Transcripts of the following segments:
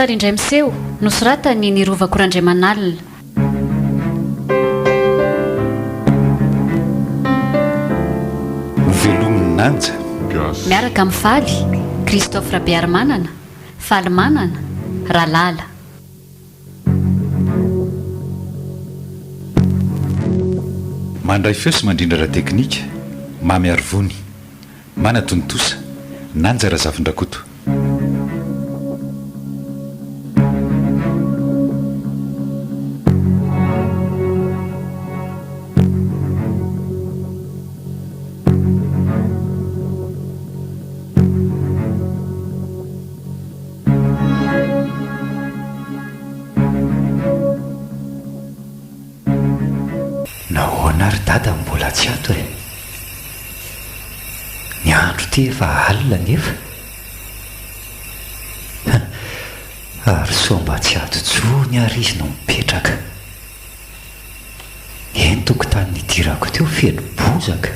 Sary indray miseho, nosoratan'i Ny Rovako Randriamanalina. Hovelomin'i Nanja. Miaraka amin'i Faly, Christophe Rabearimanana, Falimanana, Ralala. Mandray feo sy mandrindra ara-teknika, Mamy Arivony. Manatontosa, Nanja Razafindrakoto. Nahoana ry dada no mbola tsy ato e? Ny andro ity efa alina anefa. Ary sao mba tsy ato intsony ary izy no mipetraka. Eny tokotany nidirako teo feno bozaka.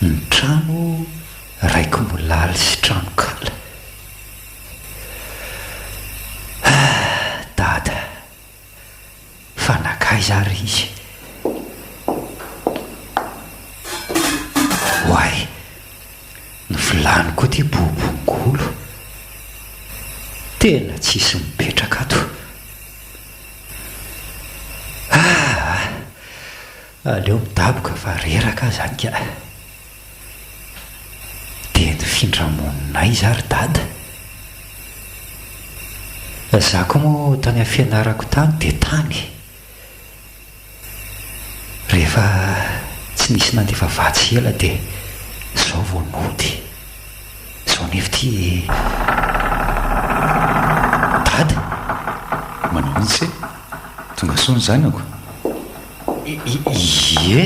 Ny trano raiki-molaly sy tranokala. Ah, dada. Fa nankaiza ary izy? Oay! Ny vilany koa ity bobongolo. Tena tsisy mipetraka ato. Ah! Aleo midaboka fa reraka aho izany ka. Dia nifindra monina aiza ary dada? Za koa moa tany amin'ny fianarako tany dia tany. Rehefa tsy nisy nandefa vatsy ela dia izao vao nody. Izao anefa ity Dada? Manao inona se? Tonga soa ny zanako? Ie.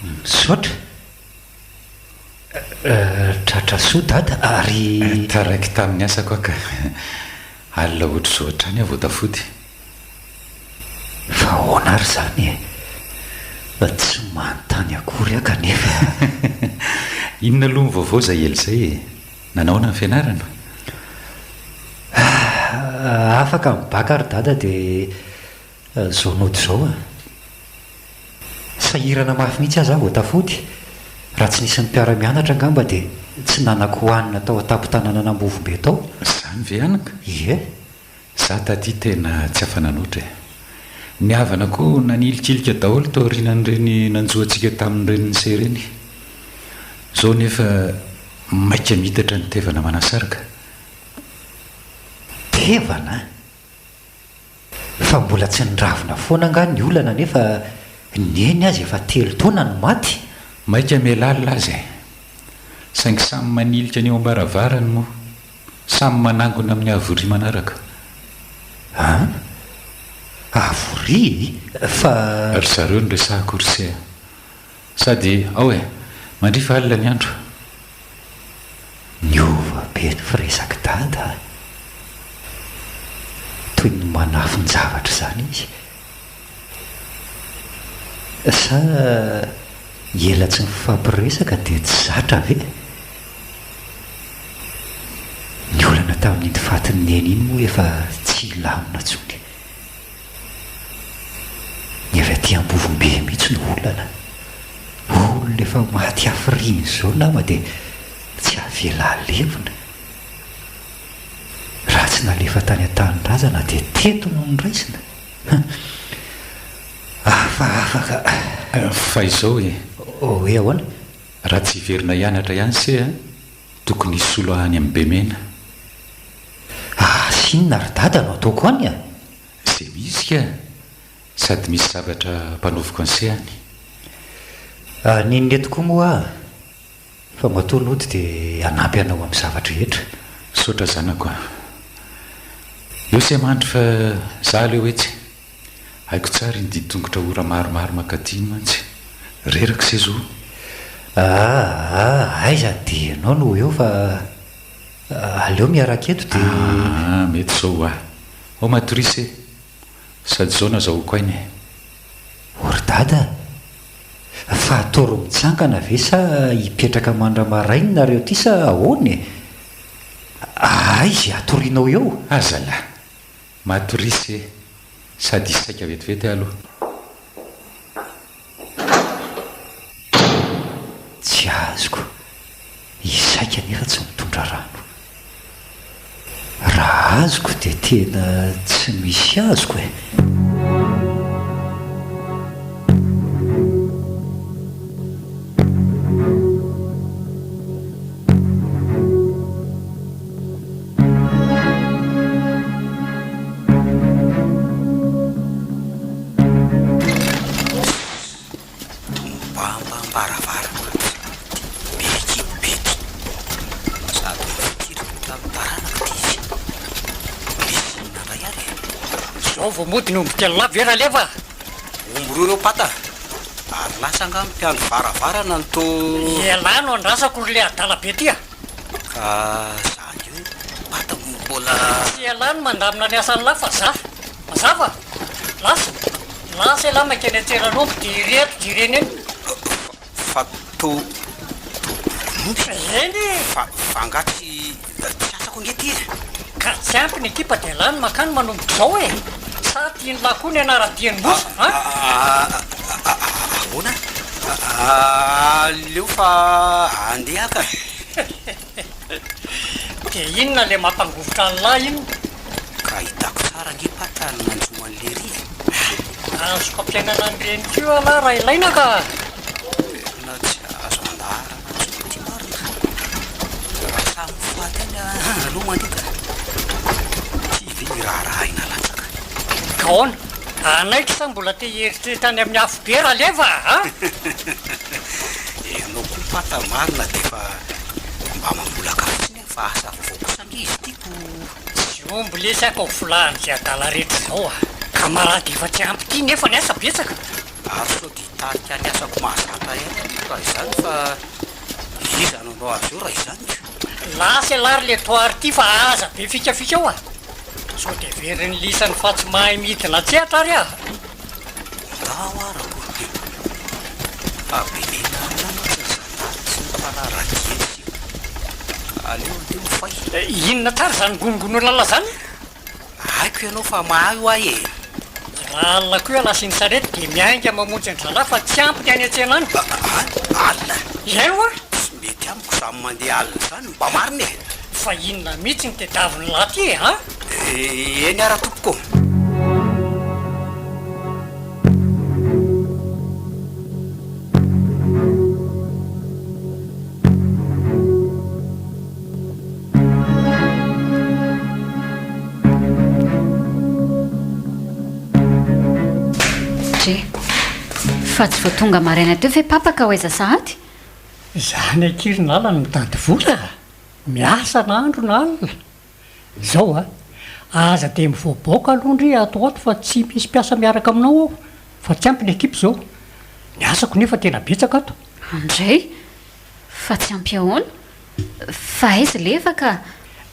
Misaotra. Tratra soa Dada ary. Taraiky tamin'ny asako aho ka. Alina ohatr'izao hatrany aho vao tafody. Fa ahoana ary izany e? Tsy manontany akory aho kanefa. Inona aloha ny vaovao izay ela izay e? Nanahoana ny fianarana? Afaka ny bacc ary Dada dia izao nody izao a. Sahirana mafy mihitsy aza aho vao tafody, raha tsy nisy ny mpiara-mianatra angamba dia tsy nanan-kohanina tao an-tampon-tanànan'Ambovombe tao. Izany ve anaka? Ie. Za taty tena tsy afa-nanoatra e. Ny havana koa nanilikilika daholo taorianan'ireny nanjo antsika tamin'ireny nse ireny. Izao nefa maika miitatra ny tevana manasaraka. Tevana? Fa mbola tsy niravona foana angaha ny olana nefa Neny aza efa telo taona no maty? Maika mialalina aza e! Saingy samy manilika ny eo am-baravarany moa. Samy manangona amin'ny havoria manaraka. An? Havoria? Fa. Ry zareo no resahako ry se a! Sady ao e! Mandria fa alina ny andro. Niova be ny firesak'i Dada a! Toy ny manafin-javatra izany izy. Sa ela tsy nifampiresaka dia tsy zatra ve? Ny olana tamin'iny fatin'i Neny iny moa efa tsy hilamina intsony. Ny avy aty Ambovombe mihitsy no olana. Olona efa maty hafiriana izao nama dia tsy avela halevina. Raha tsy nalefa tany an-tanindrazana dia teto no noraisina. Hafahafa ka. Fa izao e. Hoe ahoana? Raha tsy hiverina hianatra ihany se a, tokony hisolo ahy any amin'ny Bemena. Asa inona ry dada no ataoko any a? Ze misy ka! Sady misy zavatra ampanaoviko an'se any. N'inona eto koa moa aho fa matoa nody dia hanampy anao amin'ny zava-drehetra. Misaotra zanako a! Eo se mandry fa za aleo etsy. Haiko tsara iny dian-tongotra ora maromaro mankaty iny mantsy. Reraka se zo. Aa aiza dia ianao no eo fa Aleo miaraka eto dia. Aa mety zao hoa. Ao matoria se. Sady zao nazahoako aina e. O ry dada a! Fa atoro mitsangana ve sa hipetraka mandra-maraina nareo ty sa ahoana e? Aiza hatorianao eo? Azalahy! Matoria se! Sady hisaika vetivety aho aloha. Tsy azoko. Hisaika nefa tsy mitondra rano. Raha azoko dia tena tsy misy azoko e! Tombambam-baravarana be kibo be ty. Sady mifikirika ohatran'ny taranaka ty izy. Misy inona indray ary e? Zao vao mody ny omby telolahy ve Raleva a? Omby roa ireo pata ary lasa angaha ny mpiandry varavarana no to. Ialahy no andrasako ry le adala be ty a! Ka za ange pata mbola. Tsy ialahy no mandamina ny asan'lah fa za. Mazava? Lasa? Lasa ialahy mankeny an-tseran'omby dia ireto jerena eny. Fa to to bokin'omby? Eny e! Fa fa angaha tsy tsy asako ange ty e! Ka tsy ampy ny ekipa dia ialahy no mankany manomboka izao e! Sa tian'lah koa ny hanara-dia an'i Mbosa an? Ahoana? Aleo fa andeha ka! Dia inona ilay mampangovitra an'lah iny? Ka hitako tsara ange pata ny nanjo an'i lery e! Azoko ampiainana an'ireny koa alah raha ilaina ka! Tena tsy azo andaharana intsony ity marina. Raha samy ho faty any aloha mandeha ka! Ity ve hiraharahaina latsaka? Ka ahoana? Hanaiky sa mbola te hieritreritra any amin'ny afobe Raleva a? Ianao koa pata marina dia efa mba mambolaka fotsiny aho fa asa vaovao kosa ange izy ity ko. Tsy omby lesy aho ka ho folahan'izay adala rehetra izao a! Camarade efa tsy ampy ity nefa ny asa betsaka. Ary sao dia hitarika ny asako mahazatra ihany aloha raha izany fa iza no hanao azy eo raha izany ko? Lasa ialahy ry le toary ity fa aza be fikafika ao a! Sao dia heverin'ny lisany fa tsy mahay midina an-tsehatra ary aho? Ndao ara ko! Fa be mena amina mantsy ny zandary sy ny mpanara-dia isika. Aleo andeha ho fay. Inona tsara izany ngonongonon'lah zany? Haiko ianao fa mahay ho ahy e! Raha alina koa ialahy sy ny sarety dia miainga mamonjy an-dralahy fa tsy ampy ny any an-tsena any. Alina? Izay hoa! Tsy mety amiko izany mandeha alina izany, mba marina e! Fa inona mihitsy no tediavin'lah ty e, an? Eny ara tompoko ô! Dre. Fa tsy vao tonga maraina teo ve papa ka ho aiza sahady? Izany akia ry Nala no mitady vola a! Miasa na andro na alina. Izao a! Aza dia mivoaboaka aloha ndry ato ho ato fa tsy misy mpiasa miaraka aminao ao fa tsy ampy ny ekipa izao. Ny asako nefa tena betsaka ato. Andray! Fa tsy ampy ahoana? Fa aiza leva ka?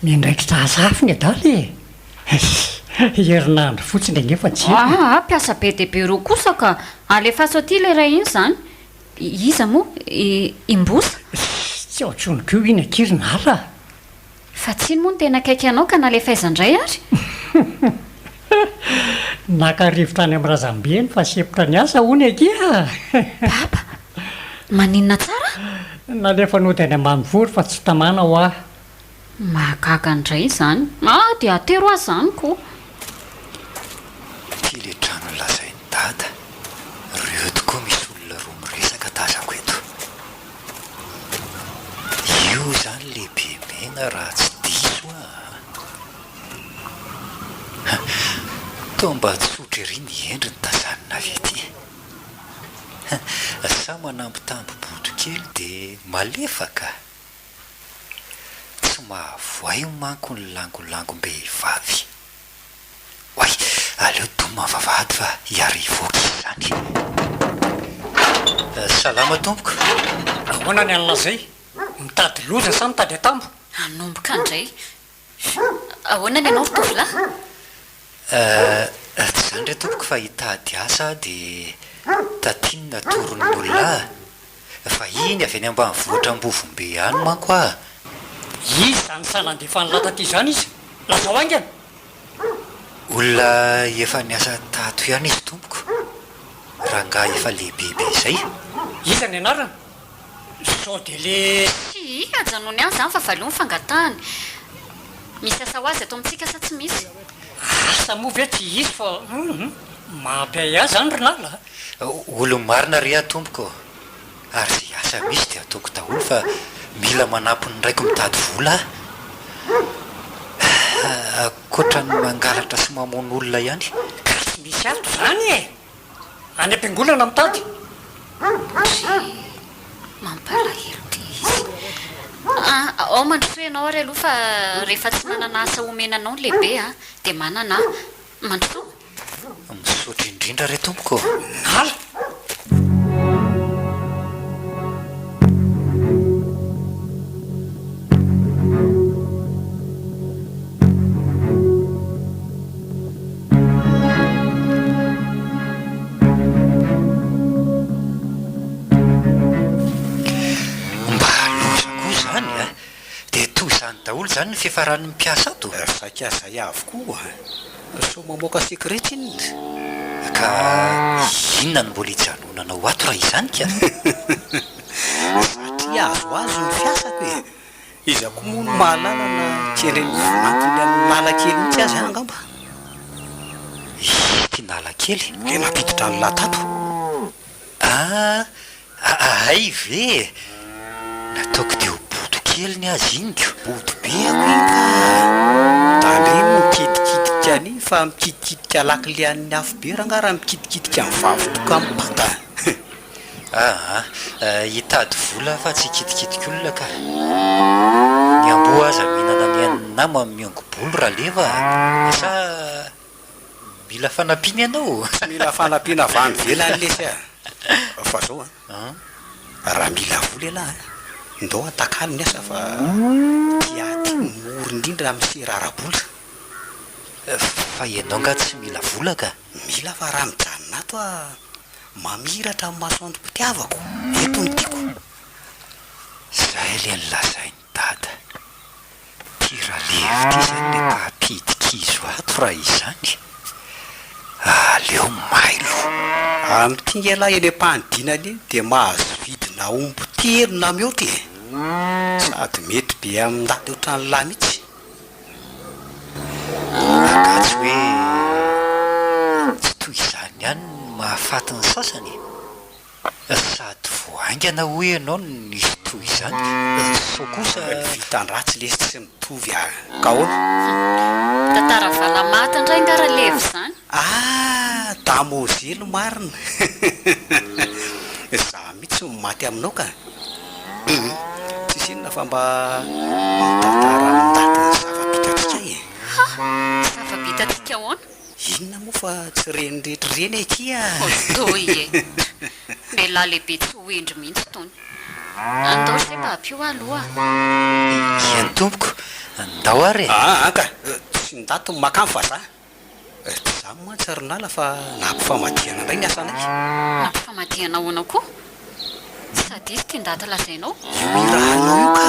Miandraikitra asa hafa ny adala e! Herinandro fotsiny anefa tsy ela. Aa, mpiasa be dia be roa kosa ka! Alefaso aty ilay iray iny izany. Iza moa? I Mbosa? Tsy ao intsony koa iny akia ry Nala a! Fa tsy iny moa no tena akaiky anao ka nalefa aiza indray ary? Naka rivotra any amin'ny razambeny fa sempotra ny asa hono akia a! Papa, maninona tsara? Nalefa nody any ambanivohitra fa tsy tamana hoa. Mahagaga indray izany. Ah, dia atero aho izany ko. Ity ilay trano nolazain'i Dada. Reo tokoa misy olona roa miresaka tazako eto. Io izany le be mena raha tsy diso aho an! Toa mba tsotra ery ny endriny tazanina avy ety. Sa manambitamby bodo kely dia malefaka? Tsy mahavoay manko ny langolangom-behivavy. Oay! Aleo domina ny vavahady fa hiarivoaka izy izany. Salama tompoko. Ahoana ny an'i Lazay? Mitady loza sa mitady atambo? Hanomboka indray. Ahoana ny anao ry tovolahy? Euh, tsy izany re tompoko fa hitady asa aho dia taty no natoron'ny olona ahy. Vahiny avy any ambanivohitra Ambovombe any manko aho. Iza izany sahy nandefa an'lah taty izany iza? Lazao haingana! Olona efa niasa tato ihany izy tompoko, rangahy efa lehibebe izay. Iza ny anarany? Sao dia le. Tsia, ajanony any izany fa valio ny fangatahany. Misy asa ho azy ato amintsika sa tsy misy? Asa moa ve tsy hisy fa hum mampiahiahy izany ry Nala a! Olo-marina re aho tompoko ô! Ary izay asa misy dia ataoko daholo fa mila manampy ny raiko mitady vola aho. Ankoatra ny mangalatra sy mamono olona ihany. Ka tsy misy ato izany e! Any am-piangonana mitady. Dry, mampalahelo ty izy. Ah, ao mandrosoa ianao ary aloha fa rehefa tsy manana asa omena anao ny lehibe ah, dia manana aho. Mandrosoa. Misaotra indrindra re tompoko ô. Nala. Mba loza koa izany a! Dia toy izany daholo izany ny fiafaran'ny mpiasa ato? Saika izay avokoa. Sao mamoaka secret tsinona. Ka inona no mbola hijanonanao ato raha izany ka? Satria azoazo ny fiasako e! Iza koa moa no mahalala na kendren'ny vinantony an'i Nala kely mihitsy aza aho angamba? Ity Nala kely? Ilay nampiditra an'i Lahy tato. Ah, hay ve e! Nataoko dia ho bodo kely ny azy iny ko. Bodo be ako iny ka! Tandremo mikitikitika an'iny fa mikitikitika lakile an'ny afobe rangaha raha mikitikitika ny vavy tokampata. Aa hitady vola fa tsy hikitikitika olona ka. Ny amboa aza mihinana ny an'ny namany miongo-bolo Raleva a! Sa mila fanampiana ianao? Tsy mila fanampiana avy any ivelany lesy a! Fa zao an, raha mila vola ialahy an, ndao atakalo ny asa fa ty aty no mora indrindra amin'ny sera ara-bola. Fa ianao nga tsy mila vola ka? Mila fa raha mijanona ato aho Mamiratra ny masoandrom-pitiavako, eto no tiako. Zay le nolazain'i dada. Ty ralevy ty zany le mpampidi-kizo ato raha izany. Aleo mailo. Amin'ity nge lahy eny am-panidinana eny dia mahazo vidina omby telo na mihoatra e! Sady mety be amin'ny ndaty ohatran'lah mihitsy. Angaha tsy hoe tsy toy izany ihany ny mahafaty ny sasany e? Sady vao haingana hoy ianao no nisy toy izany, sao kosa. Ny vitan-dratsy lesy tsy mitovy a! Ka ahoana? Tantara valamaty indray angaha Ralevy izany? Ah! Damozely marina! Izaho mihitsy no maty aminao ka! Hum, tsisy inona fa mba mitantara amin'ny ndaty ny zava-bitantsika e! Ha! Zava-bitantsika ahoana? Inona moa fa tsy ireny rehetra ireny akia! Odoy e! Lehilahy lehibe tsy ho hendry mihitsy itony. Andao ry se mba ampio aho aloha. Eny tompoko, ndao ary e! Aa ka! Tsy ndaty no makany fa za. Tsy izany mantsy ry Nala fa nampifamadihana indray ny asanay. Nampifamadihana ahoana koa? Sady iza ity ndaty lazainao? Io irahanao io ka!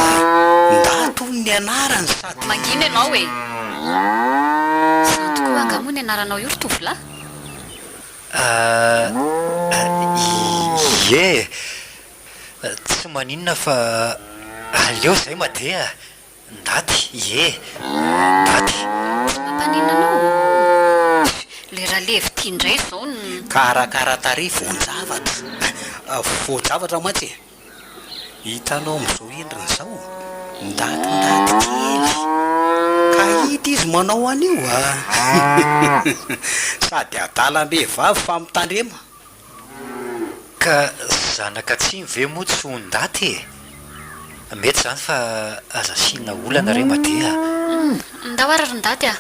Ndaty hono ny anarany sady. Mangina ianao e! Izany tokoa angaha moa ny anaranao io ry tovolahy? Ah, ie, tsy maninona fa aleo izay madeha. Ndaty, ie, ndaty. Tsy mampaninona anao? Le ralevy ty indray izao no. Karakara tarehy voan-javatra. Voan-javatra mantsy e! Hitanao amin'izao endriny izao, ndatindaty kely. Ka hita izy manao an'io a! Sady adalam-behivavy fa mitandrema. Ka zanaka atsimo ve moa tsy ho ndaty e? Mety izany fa aza asiana olana re Made a! Ndao ary ry ndaty a!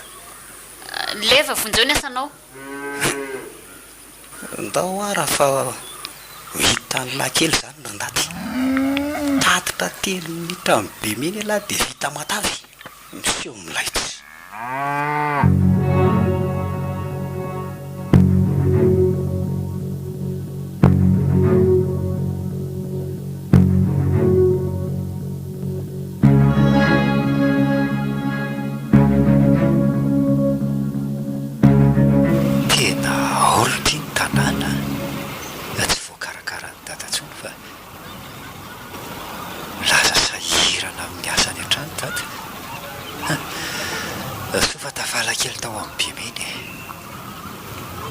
Leva vonjeo ny asanao. Ndao ara fa ho hitan'lah kely izany ry ndaty. Tatitra telo minitra amin'ny bemena elah dia vita matavy. Miseho milaitra. atao amin'ny Bemena e.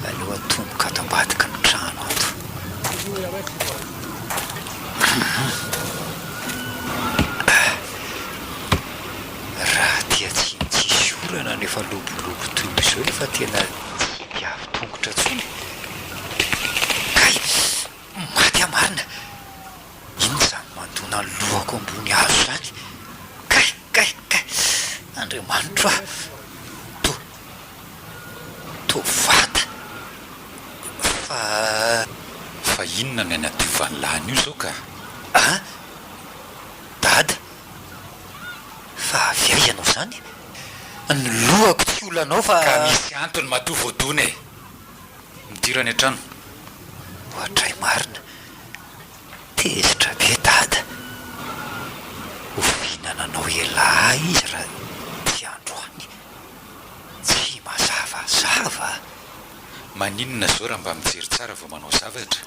Aleo atomboka ato ambadiky ny trano ato. Raha aty atsimo tsisy orana no efa lobolobo toy izao efa tena tsy diavy tongotra intsony. Kay! Maty aho marina! Inona izany mandona ny lohako ambony hazo izany? Kay! Kay! Kay! Andriamanitro a! To. To vata! Fa. Fa inona ny anadiovan'ny lany io izao ka? An! Dada! Fa avy aiza ianao izany? Ny lohako tsy olanao fa. Ka misy antony matoa voadona e! Midira any an-trano. Oadray marina. Tezitra be dada. Oviana nanao elah izy raha tsy androany? Tsy mazavazava. Maninona zao raha mba mijery tsara vao manao zavatra?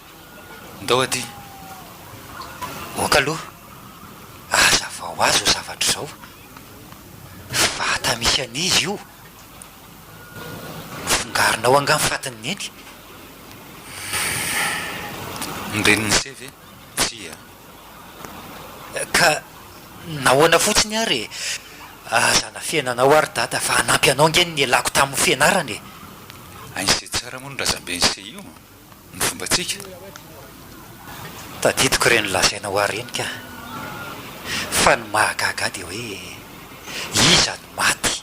Ndao aty. Ok aloha. Hazavao ahy izao zavatra izao. Vata misy an'iza io? Nofongarinao angaha ny fatin'i Neny? Ny renin'i Se ve? Tsia. Ka nahoana fotsiny ary e? Aza anafenanao ary Dada fa hanampy anao ange ny nialako tamin'ny fianarana e! Hain'i Se tsara moa ny razamben'i Se io, ny fombantsika. Tadidiko ireny lazainao ahy ireny ka! Fa ny mahagaga ahy dia hoe iza no maty?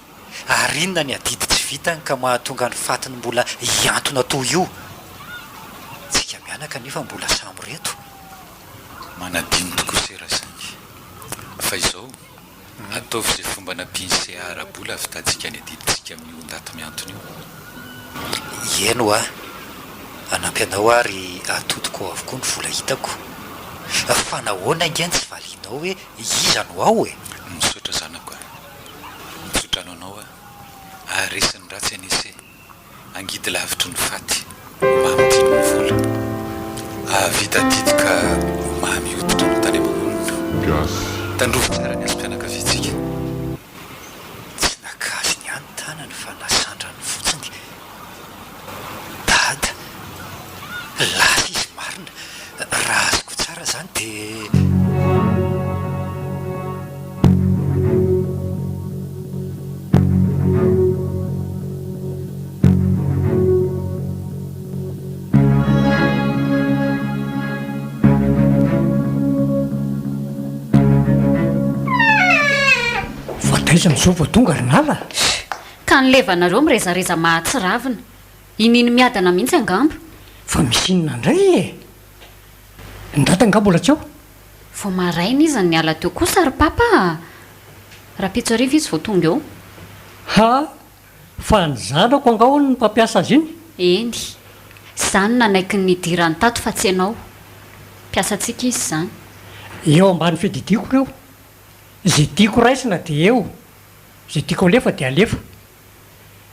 Ary inona ny adidy tsy vitany ka mahatonga ny fatiny mbola hihantona toy io? Tsika mianaka anefa mbola samy reto. Manadino tokoa se Rasaingy. Fa izao, ataovy izay fomba nampian'i CA ara-bola havitantsika ny adidintsika amin'io ndaty mihantona io. Ieny hoa, hanampy anao aho ary atodiko ao avokoa ny vola hitako. Fa nahoana ange no tsy valianao hoe iza no ao e? Misaotra zanako a. Mitsodrano anao aho. Aharesy ny ratsy anie se. Angidy lavitry ny faty. Ho mamy tian'ny vola. Ahavita adidy ka ho mamy hoditra no tany aman'olona. Tandrovy tsara ny hazom-pianakaviantsika. Tsy nakasiny ihany ny tanany fa nasandrany fotsiny. Dada, lasa izy marina. Raha azoko tsara izany dia. Fa taiza no zao vao tonga ry Nala? Ka ny levanareo mirezareza mahatsiravina. Iniany miadana mihitsy angamba. Fa misy inona indray e? Ny dada angaha mbola tsy ao? Vao maraina izy no niala teo kosa ry papa a! Rahampitso hariva izy vao tonga eo. Ha! Fa ny zanako angaha hono no mpampiasa azy iny? Eny. Izaho no nanaiky ny nidirany tato fa tsy ianao. Mpiasantsika izy izany. Eo ambany fiadidiako ireo. Izay tiako raisina dia eo. Izay tiako alefa dia alefa.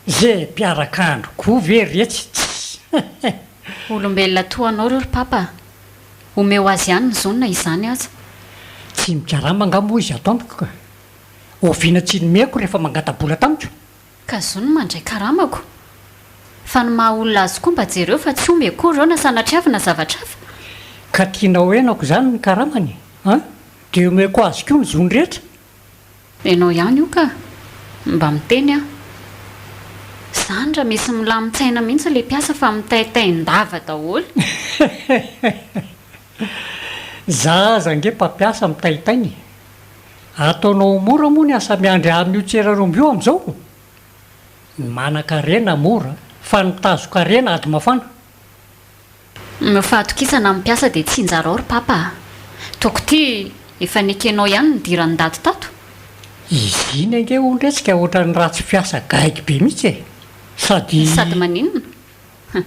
Ze mpiaraka andro koa ve retsy tss. Olombelona toa anao reo ry papa a! Omeo azy ihany ny zony na izany aza. Tsy mikarama angaha moa izy ato amiko ka. Oviana tsy nomeko rehefa mangata-bola tamiko? Ka zony mandray karamako. Fa ny maha olona azy koa mba jereo fa tsy omeko koa reo na sanatriavina zavatra hafa. Ka tianao henako izany ny karamany an? Dia omeko azy koa ny zony rehetra? Ianao ihany io ka! Mba miteny aho. Zany raha misy milamin-tsaina mihitsy ilay mpiasa fa mitaintain-dava daholo. Za aza ange mpampiasa mitaintaina e! Ataonao ho mora moa ny asa miandry ahy amin'io tsiraromby io amin'izao? Ny manan-karena mora fa ny mitazon-karena ady mafana. Ny fahatokisana amin'ny mpiasa dia tsinjarao ry papa a! Toko ity efa nekenao ihany ny nidiran'i ndaty tato? Izy iny ange hono retsy ka ohatran'ny ratsy fiasa gaigy be mihitsy e! Sady. Sady maninona? Hum.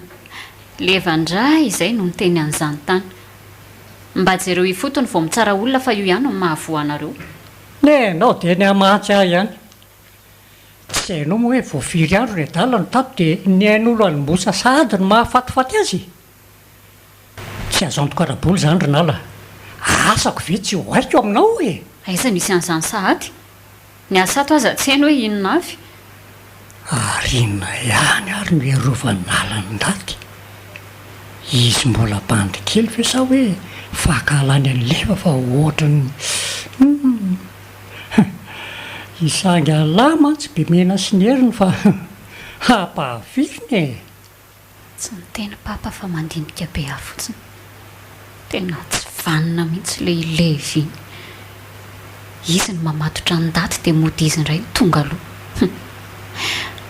Levan-dra izay no niteny an'izany tany. Mba jereo ifotony vao mitsara olona fa io ihany no mahavoa anareo. Nenao dia ny hamatsy ahy ihany. Tsy hainao moa hoe vao firy andro ny adala no tato dia ny ain'olo any-mbosa sahady no mahafatifaty azy? Tsy azo antoka ara-bola izany ry Nala a! Asako ve tsy ho haiko aminao e! Aiza misy an'izany sahady? Ny asa ato aza tsy hainy hoe inona avy. Ary inona ihany ary no iarovan'i Nala ny ndaty? Izy mbola bandy kely ve sa hoe fankahalany an'i Leva fa ohatran'ny humm. Hisangy an'lah mantsy Bemena sy ny heriny fa hampahavirina e! Tsy niteny papa fa mandinika be ahy fotsiny. Tena tsy vanona mihitsy ilay Levy iny. Izy no mamatotra ny daty dia mody izy indray no tonga aloha. Hum.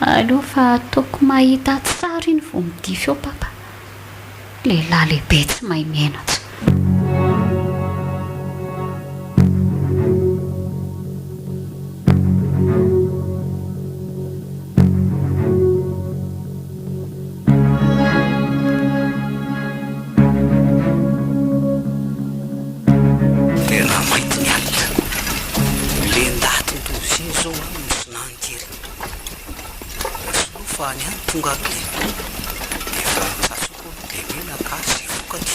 Aleo fa ataoko mahita tsara iny vao midify eo papa. Lehilahy lehibe tsy mahay menatra. Tena mainty ny alina. Le ndaty nitozy iny zao an misinanika ery. Sinoa fa any ihany tonga aloha e. Efa nitsatsoka aloha de menaka ary zay vokany.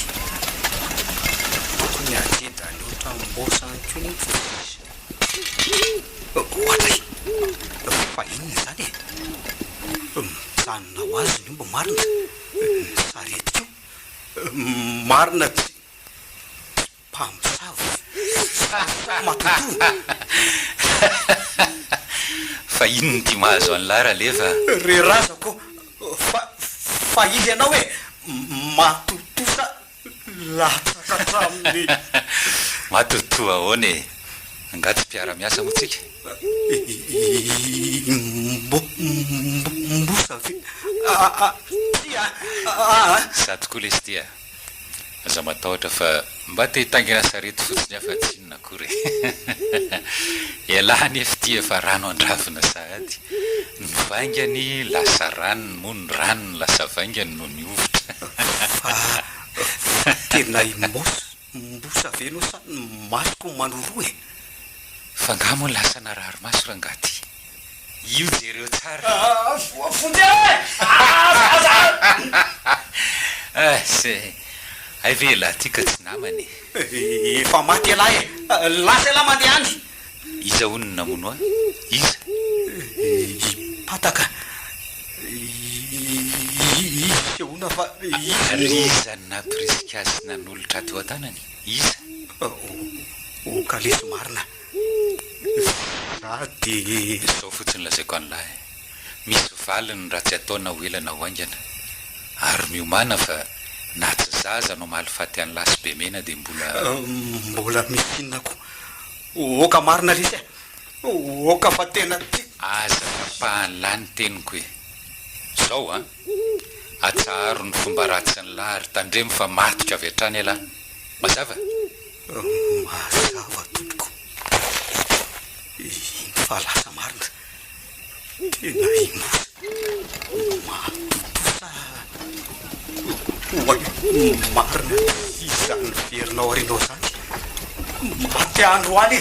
Tokony hajedany ohatran'ny mbôsa any koa nefa izy. Ohatray! Fa inona izany e? Mijanona ho azy ny omby marina, ny sarety koa. Marina tsy mpamosavy matotoa. Fa inona ity mahazo an'lah Raleva a? Ry razako ô, fa fa iza ianao e? Matotoa sa Latsaka hatramin'ny. Matotoa ahoana e? Angaha tsy mpiara-miasa moa tsika? Mbosa ve? Tsia a! Za tokoa lesy ty a! Aza matahotra fa mba te hitaingina sarety fotsiny aho fa tsy inona akory e! Ialahy anefa ity efa rano an-dravina sahady. Ny vaingany lasa ranony moa ny ranony lasa vaingany no nihovitra. Fa fa tena i Mos mbosa ve enao sa ny masoko manoroa e? Fa nga moa lasa narary maso rangaha ty? Io jereo tsara. Vonjeo e! Aza aza! Ah se! Hay ve elah ty ka tsy namana e? Efa maty elah e! Lasa elah mandeha any! Iza hono no namono ahy? Iza? I Pataka. Izy isehoana fa izy no. Ary iza no nampirisika azy sy nanolotra ahy teo an-tanany? Iza? O kalesy marina. Za dia. Izao fotsiny lazaiko an'lah e. Misy valiny raha tsy atao na ho ela na ho haingana. Ary miomàna fa na tsy za aza no hamaly faty an'lah sy Bemena dia mbola. Mbola misy inona koa? Oka marina lesy a! Oka fa tena tsy. Aza tapahan'lah ny teniko e! Zao an! Atsaharo ny fomba ratsin'lah ary tandremo fa matotra avy hatrany elah! Mazava? Mazava tompoko. Iny fa lasa marina. Tena himosa. Mahatontosa Oay, marina izany verina aorianao izany. Maty andro any e!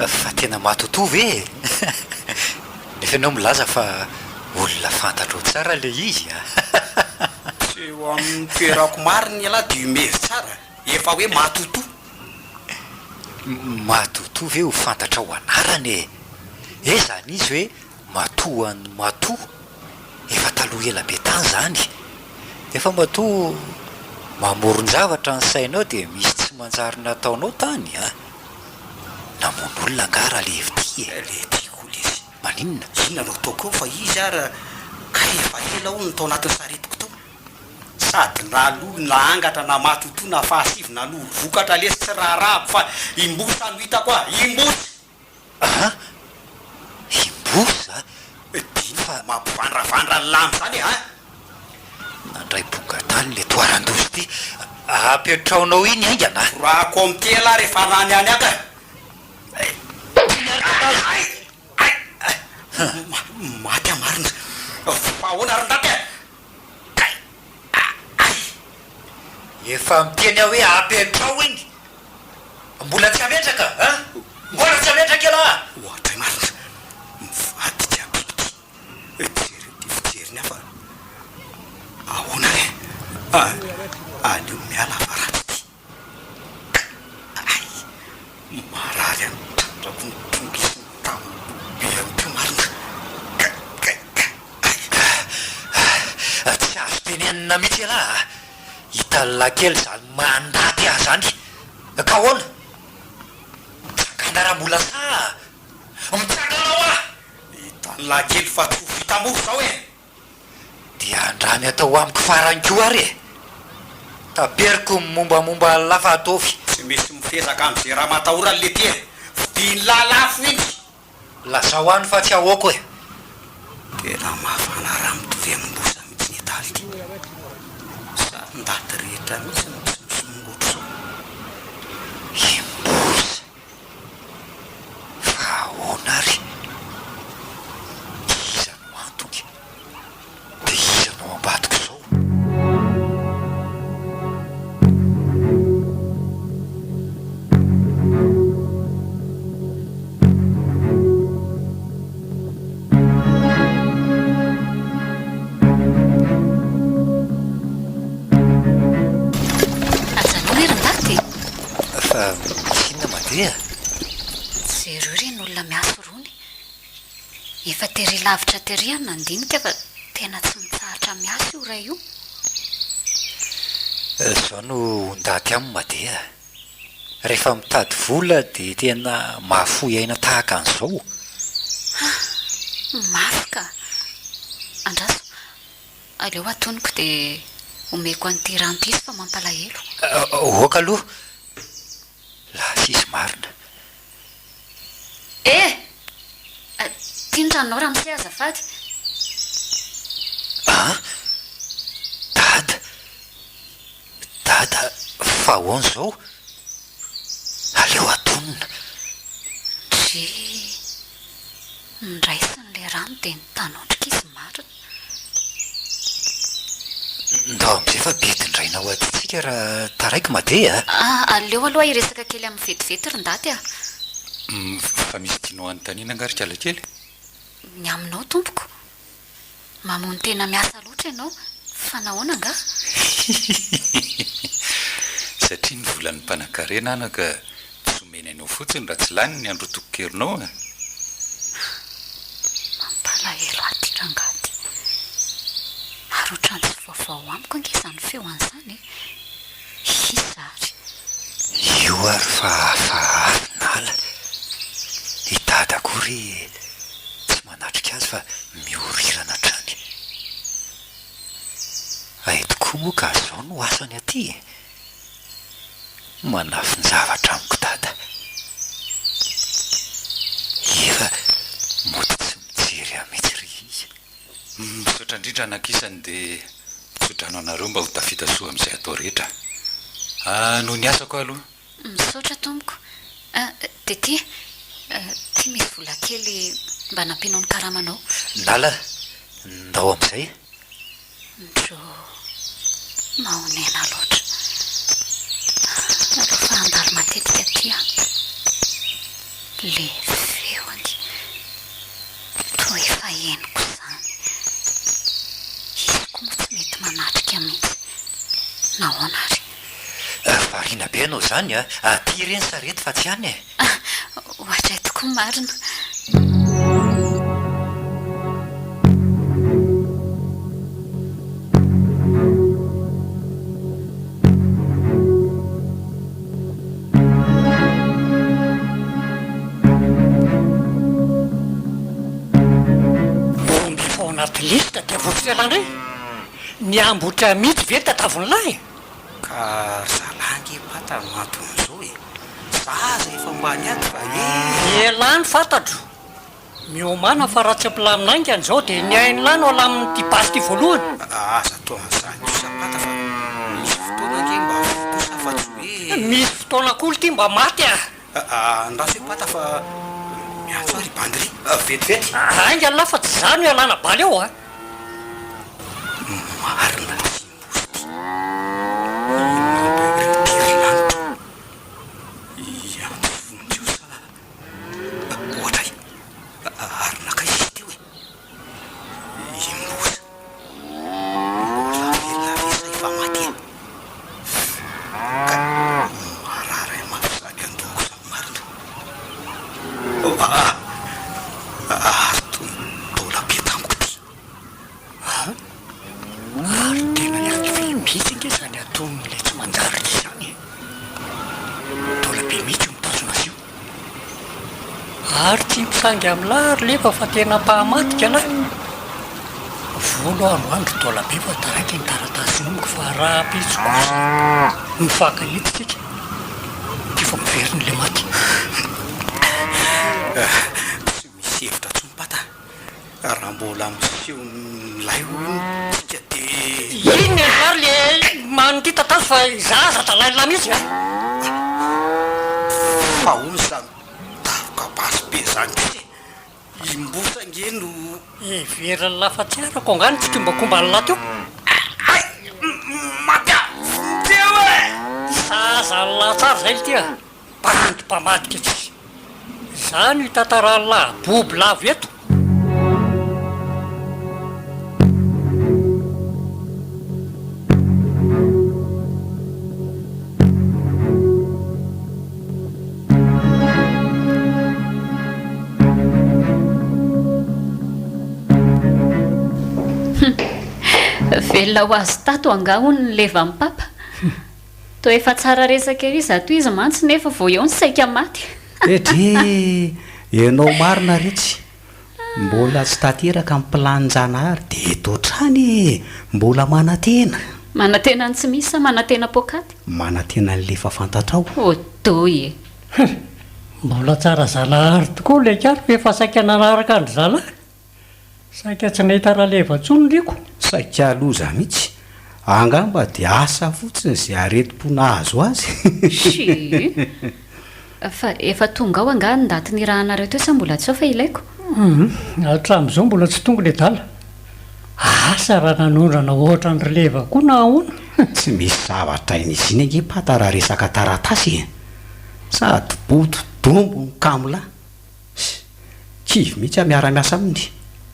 Fa tena matotoa ve e? Nefa ianao milaza fa olona fantatrao tsara ilay izy a! Tsy eo amin'ny toerako marina ialahy dia hihomehy tsara, efa hoe matotoa. Matotoa ve ho fantatrao anarana e? Eh izany izy hoe matoa an'i matoa. Efa taloha ela be tany zany. Efa matoa mamoron-javatra ny sainao dia misy tsy manjary nataonao tany a! Namono olona angaha Ralevy ty e? Le tiako lesy. Maninona? Inona no ataoko eo fa izy ara kay efa ela hono tao anatin'ny saretiko tao. Sady na lolo na angatra na matotoa na fahasivy na lolo vokatra lesy tsy raharahako fa imbosa no hitako a! Imbosa! An! Imbosa? Dino fa mampivandravandra ny lamba izany e! An! Nandray bonga-tany le toaran-doza ity. Apetraonao iny haingana a! Torahako ao amin'ity elah rehefa lany any aka. Ay! Ay! Ay! Maty aho marina. Fa ahoana ry ndaty e? Kay! Ay! Efa miteny aho hoe apetrao iny! Mbola tsy ametraka an! Mbola tsy ametraka ialahy! Aleo miala fa ratsy ity. Hay! Marary any tratrako ny tongotra sy ny tamboho be any koa marina. Kay kay kay hay! Tsy azo tenenina mihitsy ialahy a! Hitan'lah kely izany mandady ahy izany. Ka ahoana? Mitsangana raha mbola sahy a! Mitsangana hoa! Hitan'lah kely fa tsy ho vita mora izao e! Dia andramy atao amiko farany koa ary e! Taperiko ny mombamomba an'lah fa ataovy. Tsy misy mifezaka amin'izay ramatahorany letia e! Vidian'lah lafo iny! Lazao any fa tsy ahoako e! Tena mafana raha mitovy amin'i Mbosa mihitsy ny etaly ity. Sa ndaty rehetra mihitsy no tsy misongo ohatr'izao? I Mbosa. Fa ahoana ary? Iza no antony? Dia iza no ao ambadik'izao? Ajanony ry ndaty e! Fa misy inona mandeha? Jereo ireny olona miasa irony. Efa tery lavitra tery aho nandinika fa tena tsy mitsahatra miasa io ray io. Izao no ho ndaty aminy madeha. Rehefa mitady vola dia tena mahafoy aina tahaka an'izao. Ha! Mafy ka! Andraso, aleo atoniko dia omeko an'ity rano ity izy fa mampalahelo. Ok aloha! Lasa izy marina. Eh! Ty ny ranonao ramose azafady. An! Dada! Dada, fa ahoana izao? Aleo atonina. Ndry! Niraisiny ilay rano dia nitanondrika izy marina. Ndao amin'izay fa bedindraina ho adintsika raha taraiky made a! Aleo aloha hiresaka kely amin'ny vetivety ry ndaty a! Fa misy tianao hanontaniana angaha ry kalakely? Ny aminao tompoko. Mamono tena miasa loatra ianao, fa nahoana angaha? Hihihihi. Satria ny volan'ny mpanankarena anaka tsy omeny anao fotsiny raha tsy lany ny androtokokerinao e! Mampalahelo ahy ity rangahy ity. Ary ohatran'ny tsy vaovao amiko ange izany feo an'izany e! Iza ary? Io ary fa hafahafa nala. I dada koa re tsy manatrika azy fa mihorirana hatrany. Hay tokoa moa ka zao no asany aty e! Manafin-javatra amiko dada. Efa mody tsy mijery ahy mihitsy ry izy. Misaotra indrindra anakisany dia mitsodrano anareo mba ho tafita soa amin'izay atao rehetra. Noho ny asako aho aloha. Misaotra tompoko. Dia ty, ty misy vola kely mba nampianao ny karamanao. Nala, ndao amin'izay. Ndro, mahonena loatra. Aleo fa handalo matetika aty aho. Le feony. Toa efa henoko izany. Izy koa moa tsy mety manatrika mihitsy. Nahoana ary? Variana be ianao izany a! Aty re ny sarety fa tsy any e! Ohatray tokoa marina. Omby efa ao anaty lisitra dia vao tsy ela indray. Ny ambotra mihitsy ve tatavin'lah e? Ka ry zalahy ange pata no anton'izao e! Za aza efa mba niady fa ee! Elah ny fantatro. Miomàna fa raha tsy ampilamina haingana izao dia ny ain'lah no alamin'ity basy ity voalohany. Aza atao an'izany kosa pata fa misy fotoana ange mba voa kosa fa tsy hoe. Misy fotoana koa ity mba maty ah! Andraso e pata fa miantso ahy ry bandy ry. Vetivety. Haingana lah fa tsy za no ialana bala eo ah! Marina tsy mbola ity. Inona be ry tery lanitra o. Hiantso vonjy eo sa ohatray. Ary nankaiza izy teo e? I Mbosa. Mbola velona ve sa efa maty e? Ary tsy mpisangy amin'lah ry leva fa tena mpahamadika lah. Volo aho androany ry dolabe fa taraiky ny taratasy nomiko fa rahampitso kosa mifankahita isika dia efa miverina ilay maty. Tsy misy hevitra intsony Pata a! Raha mbola miseho milay hono tsika dia. Inona ianao ary le manity tatazo fa izaho aza adalain'lah mihitsy a! Fa hono izany daroka basy be izany kosa e! I Mbosa ange no. Heverin'lah fa tsy arako angaha ny tsikombakomban'lah teo? Hay! Maty aho! Vonjeo e! Sahaza an'lah tsara izay ity a! Bandy mpamadika tsisy. Izaho no hitantaran'lah bobo lavo eto. Velona ho azy tato angaha hono ny levan'i Papa? Toa efa tsara resaka ery izato izy mantsy nefa vao eo ny saika maty. Edrey! Ianao marina retsy! Mbola tsy tanteraka ny planin-janahary dia eto hatrany e! Mbola manantena! Manantena ny tsy misy sa manantena poakaty? Manantena an'ilay efa fantatrao. Odoy e! Hum! Mbola tsara zanahary tokoa ilay kalo fa efa saika nanaraka an-dry zalahy. Saika tsy nahita raleva intsony riko. Saika loza mihitsy. Angamba dia asa fotsiny izay aretim-po nahazo azy. Shii. Fa efa tonga ao angaha ny daty nirahanareo teo sa mbola tsy ao fa ilaiko? Hum, hatramin'izao mbola tsy tonga ilay dala. Asa raha nanondrana ohatra an-dry leva koa na ahoana. Tsy misy zavatra hain'izy iny ange Pata raha resaka taratasy e! Sady bodo dombo no kamo lahy. Sy kivy mihitsy aho miara-miasa aminy.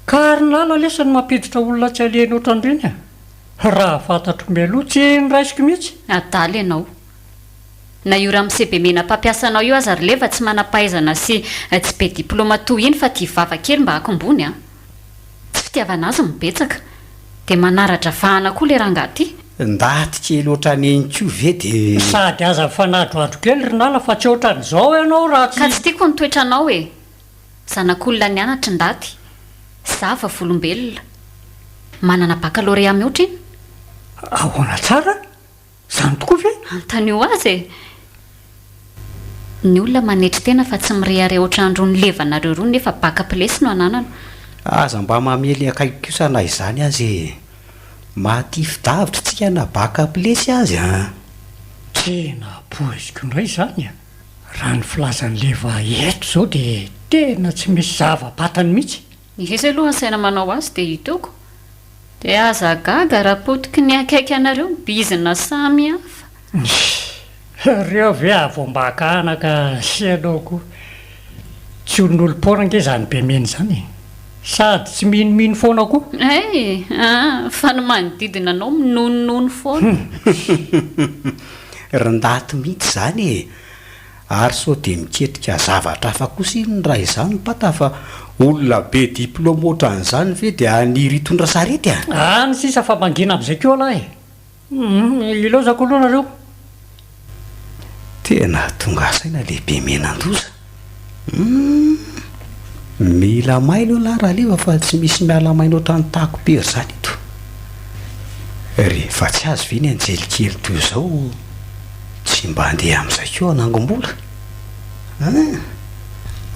Ka ry Lala lesy no mampiditra olona tsy alehany ohatran'ireny a! Raha fantatro mialoha tsy noraisiko mihitsy. Adala ianao. Na io ramose be mena mpampiasa anao io aza ry leva tsy manam-pahaizana sy tsy be diploma toa iny fa tia vava kely mba akombony a! Tsy fitiavana azy no betsaka. Dia manara-dravahana koa le rangahy ty. Ndaty kely ohatran'iny koa ve dia. Sady aza mifanadrohadro kely ry Nala fa tsy ohatran'izao ianao raha tsy. Ka tsy tiako ny toetranao e! Zanak'olona nianatra ndaty. Za vavolombelona. Manana baccalauréat mihoatra iny. Ahoana tsara? Izany tokoa ve? Anontanio azy e! Ny olona manetry tena fa tsy mirehareha ohatran'irony levanareo irony nefa baka pilesy no ananana. Aza mba mamely akaiky kosa na izany aza e! Mahatify-davitra tsika na baka pilesy aza an! Tena poiziko indray izany a! Raha ny filazan'i Leva eto izao dia tena tsy misy zava-patany mihitsy. Iza aloha ny saina manao azy dia hitoko. Dia aza gaga raha potiky ny akaiky anareo ny bizina samy hafa. Reo ve avoambaka anaka sy ianao koa. Tsy olon'olom-poana ange izany bemena izany e. Sady tsy minomino foana koa. Hay ah, fa ny manodidina anao minonono foana. Ry ndaty mihitsy izany e. Ary sao dia miketrika zavatra hafa kosa iny raha izaho no pata fa olona be diplôme ohatran'izany ve dia haniry hitondra sarety a! Any sisa fa mangina amin'izay koa lahy e! Humm ilaozako aloha nareo. Tena tonga saina le be menandoza. Humm mila mailo ialahy Raleva fa tsy misy miala maina ohatran'ny takom-pery izany eto. Rehefa tsy azo ve ny anjely kely toy izao tsy mba andeha amin'izay koa hanangom-bola? Hein!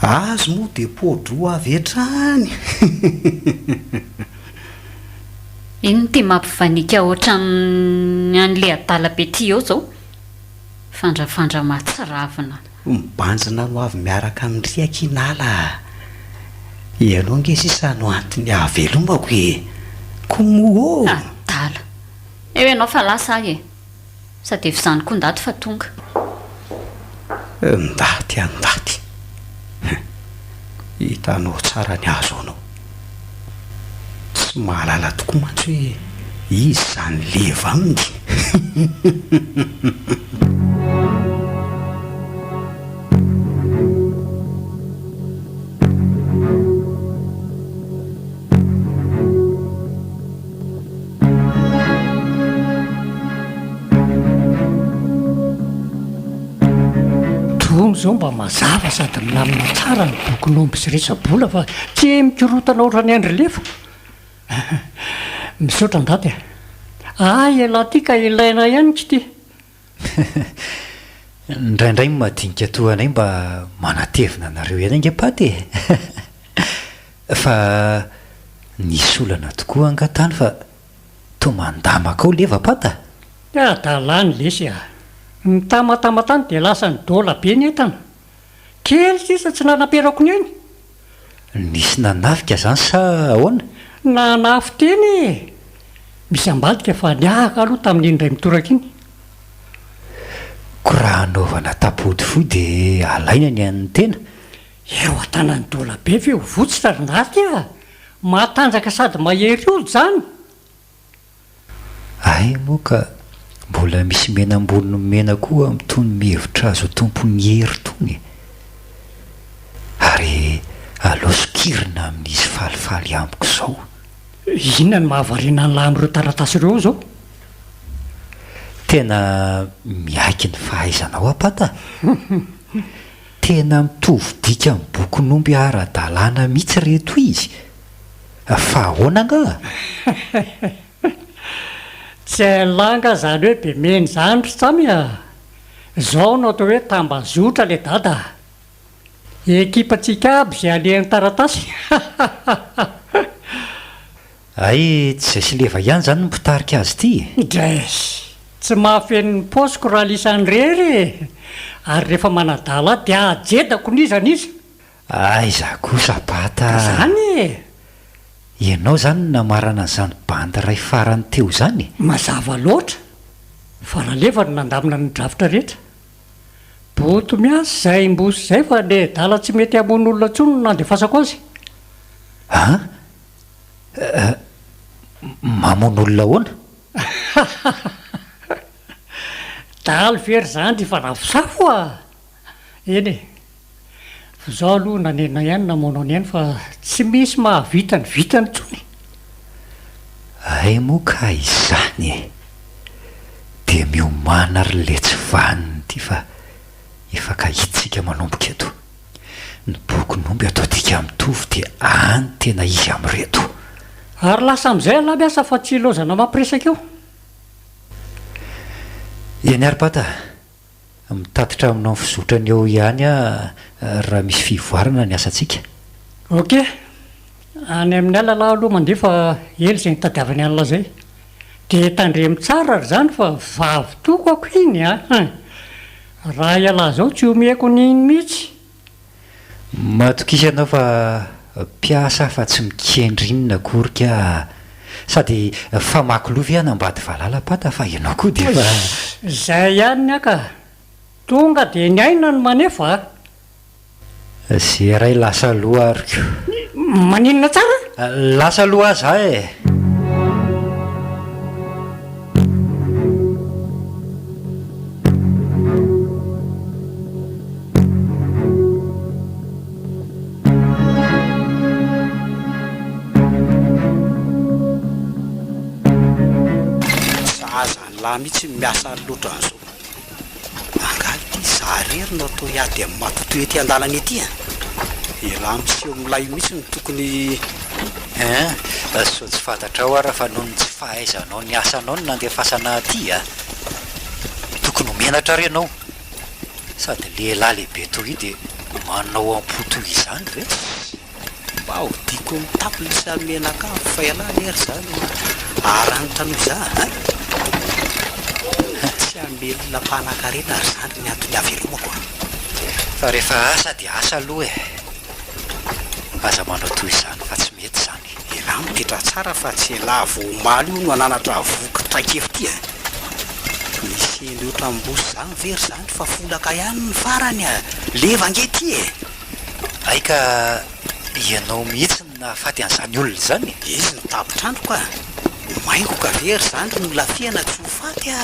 Azy moa dia poa-droa avy hatrany! Inona ity mampivanika ohatran'ny an'ilay adala be ty eo izao? Fandrafandra mahatsiravina. Mibanjina ho avy miaraka amin-dry akia Nala a! Ianao ange sisa no antony ahavelomako e! Komoa ô! Adala! Eo ianao fa lasa aho e! Sady efa izany koa ndaty fa tonga. Ndaty a ndaty! Hein! Hitanao tsara ny azo anao. Tsy mahalala tokoa mantsy hoe iza izany leva aminy. Tony. izao mba mazava sady milamina tsara ny bokin'omby sy resa-bola fa tsy mikorontana ohatran'ny an-dry Lefa. Misaotra Ndaty a! Hay ialahy ity ka ilaina ihany k'ity. Indraindray ny madinika toa anay mba manatevina anareo ihany ange Paty e! Fa nisy olana tokoa angaha tany fa toa mandamaka ao leva Pata? Hadalany lesy a! Nitamatama tany dia lasa nidola be ny entana. Kely sisa tsy nanaperako ny ainy. Nisy nanafika zany sa ahoana? Nanafy-tena e! Misy ambadika fa niahaka aloha tamin'iny indray mitoraka iny. Ko raha anaovana tapody fohy dia alaina ny an'ny tena? Eo an-tanan'i Dola be ve ho votsotra ry Ndaty a! Matanjaka sady mahery ody zany! Hay moa ka mbola misy mena amboniny mena koa amin'itony mihevitra azy ho tompon'ny hery itony e! Ary aleo sokirina amin'izy falifaly amiko izao. Inona no mahavariana an'lah amin'ireo taratasy ireo izao? Tena miaiky ny fahaizanao aho Pata a! Tena mitovy dika amin'ny bokin'omby ara-dalàna mihitsy ireto izy. Fa ahoana angaha? Tsy hain'lah angaha izany hoe be mena izany ry Tsamy a! Izao no atao hoe tambazotra le dada a! Ekipantsika aby izay alehan'ny taratasy hahahaha! Hay tsy izay sy leva ihany izany no mpitarika azy ity e! Dres! Tsy mahafeno ny paosiko raha lisany irery e! Ary rehefa manadala ahy dia ajedako n'iza n'iza! Aiza kosa Bata a! Zany e! Ianao zany no namarana an'izany bandy iray farany teo izany e? Mazava loatra fa Raleva no nandamina ny drafitra rehetra. Boto miasa izay mbosy izay fa le adala tsy mety hamono olona intsony no nandefasako azy. An? Mamono olona ahoana? Dahalo ve ry zandry hifanafosafo a! Eny e! F'izao aloha nanenina ihany namono an'i Aina fa tsy misy mahavita ny vitany intsony. Hay moa ka izany e! Dia miomàna ry letsy vanona ity fa efa kahitsika manomboka eto. Ny bokin'omby atao dika mitovy dia any tena izy amin'ireto. Ary lasa amin'izay ialahy miasa fa tsy ilaozana mampiresaka eo. Eny ary Pata a! Mitatitra aminao ny fizotrany eo ihany aho raha misy fivoarana ny asantsika. Ok. Any amin'ny alina aho aloha mandeha fa ela izay nitadiavany an'lah izay. Dia tandremo tsara ry zany fa vavy tokako iny a! Raha ialahy izao tsy omeko an'iny mihitsy. Matokisa ianao fa mpiasa aho fa tsy mikendry inona akory ka. Sady famaky loha ve hanambady valala pata fa ianao koa dia efa. Izay ihany ny ahy ka. Tonga dia ny aina no manefa a. Ze ray lasa aloha ary ko. Maninona tsara? Lasa aloha aho za e. Sahaza an'lah mihitsy ny miasa loatra an'izao. Angaha ity za irery no atao hiady amin'ny matotoa ety an-dalana ety a? Elah miseho milay mihitsy no tokony. Hein, sao tsy fantatrao ara fa noho ny tsy fahaizanao ny asanao no nandefasana aty a! Tokony ho menatra ary ianao. Sady lehilahy lehibe toy io dia manao am-po toy izany ve? Mba hodiako mitapy ny samy mianakavy fa ialahy anie ry zany haranitra noho izaho a! Tsy hamelona mpanan-karena ry zandry ny antony havelomako a! Fa rehefa asa dia asa aloha e! Aza manao toy izany fa tsy mety izany. Ialahy mipetraha tsara fa tsy ialahy vao omaly io no hananatra voky traikefa ity a! Misy hendry ohatran'mbosy zany ve ry zandry fa folaka ihany ny farany a! Leva ange ity e! Hay ka ianao mihitsy no nahafaty an'izany olona izany e! Izy no tapitr'andro ka! Maingoka ve ry zandry no lafihana tsy ho faty a!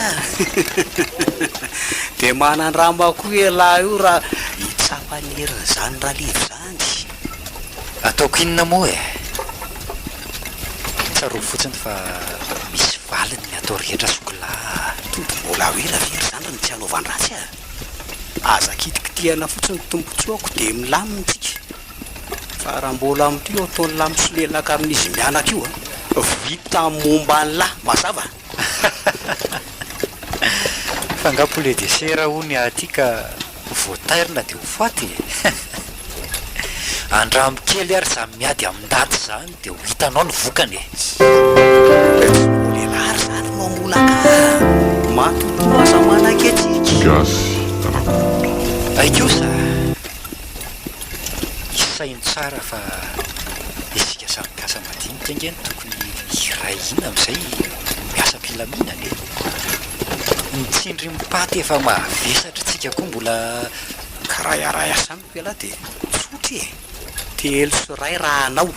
Dia manandrama koa ialahy io raha hitsapa ny herin'izany Raleva izany. Ataoko inona moa e! Tsarovy fotsiny fa misy valiny ny atao rehetra zokilahy a! Tody mbola ho ela ve ry zandry no tsy hanaovan-dratsy a! Aza kitikitihana fotsiny tombotsoako dia milamina tsika. Fa raha mbola amin'ity io ataon'lah misolelaka amin'izy mianaka io a, vita momba an'lah, mazava? Fa nga poulet de chair hono aty ka vao tairina dia ho faty e! Andramo kely ary zany miady amin-daty zany dia ho hitanao ny vokany e! Tsy mbola elah ary zany no hamolaka ahy! Matotoa aza manaiky antsika! Gasy Rakoto. Hay kosa! Isaino tsara fa isika samy mpiasa madinika ange no tokony hiray hina amin'izay miasa am-pilaminana e! Ny tsindrim-paty efa mahavesatra antsika koa mbola. Ka raha hiara-hiasa amiko ialahy dia tsotra e! Telo sy iray raha anao.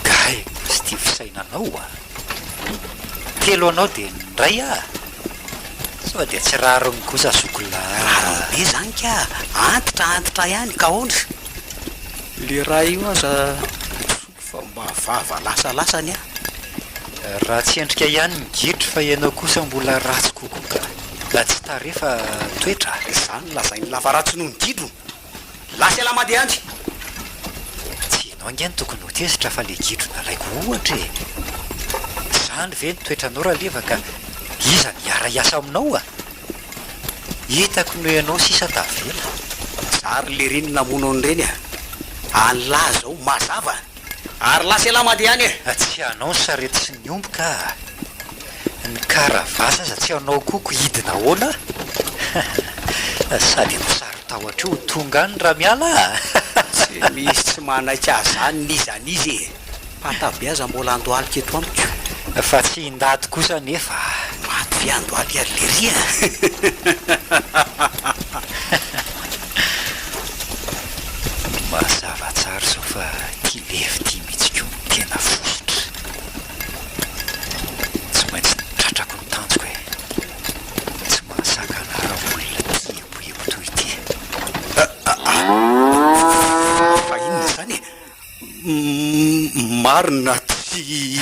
Gay kosa ity fisainanao a! Telo anao dia ny iray aho? Sao dia tsy rariny kosa zoky lahy a! Rariny be zany ka! Antitra antitra ihany ka ahoana? Le ray io aza zoky fa mba vava lasalasa ny ahy. Ratsy endrika ihany ny gidro fa ianao kosa mbola ratsy kokoa ka! Tsy tarehy fa toetra a! Izany lazain'i lava ratsy noho ny gidro! Lasa ialahy mandeha any! Tsy ianao ange no tokony ho tezitra fa le gidro nalaiko ohatra e! Zany ve ny toetranao Raleva ka iza no hiara-hiasa aminao a? Hitako no ianao sisa tavela. Za ry lery no namono an'ireny a! An'lah zao mazava! Ary lasa ialahy mandeha any e! Tsy anao ny sarety sy ny omby ka! Ny karavasy aza tsy anao koa ko hidina ahoana? Sady efa saro-tahotra io ho tonga any raha miala a! Tsy misy tsy manaiky ahy zany n'iza n'iza e! Patabe aza mbola andohalika eto amiko. Fa tsy hindaty kosa anefa a! Maty ve andohalika ry lery a! Mazava tsara izao fa ity levy ity mihitsy koa no tena fositra. Tsy maintsy tratrako ny tanjoko e! Tsy mahasakana ahy raha olona tia eboebo toy ity. Fa inona izany e? Marina tsy.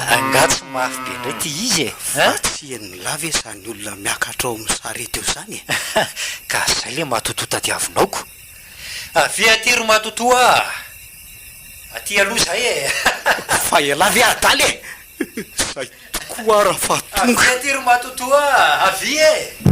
Angaha tsy mafy be indray ity izy e? Fa tsy henon'lah ve izany olona miakatra ao amin'ny sarety eo izany e? Ka izay ilay matotoa tadiavinao ko! Avia aty ry matotoa a! Aty aloha izahay e! Fa ialahy ve adala e! Zay tokoa ara fa tonga. Avia aty ry matotoa a! Avia e!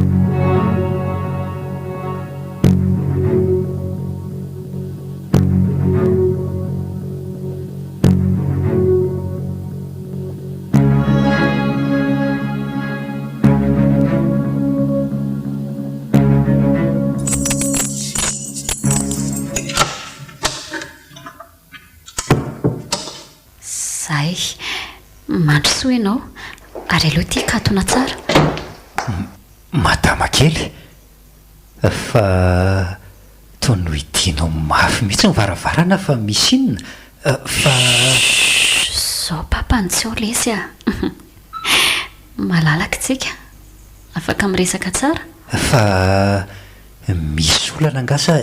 Zay. Mandrosoa ianao, ary aleo ity hikatona tsara. Madama kely, fa toa nohidianao mafy mihitsy ny varavarana fa misy inona? Fa. Shh! Zao papa no tsy ao lesy a! Malalaka tsika, afaka miresaka tsara. Fa Misy olana angaha sa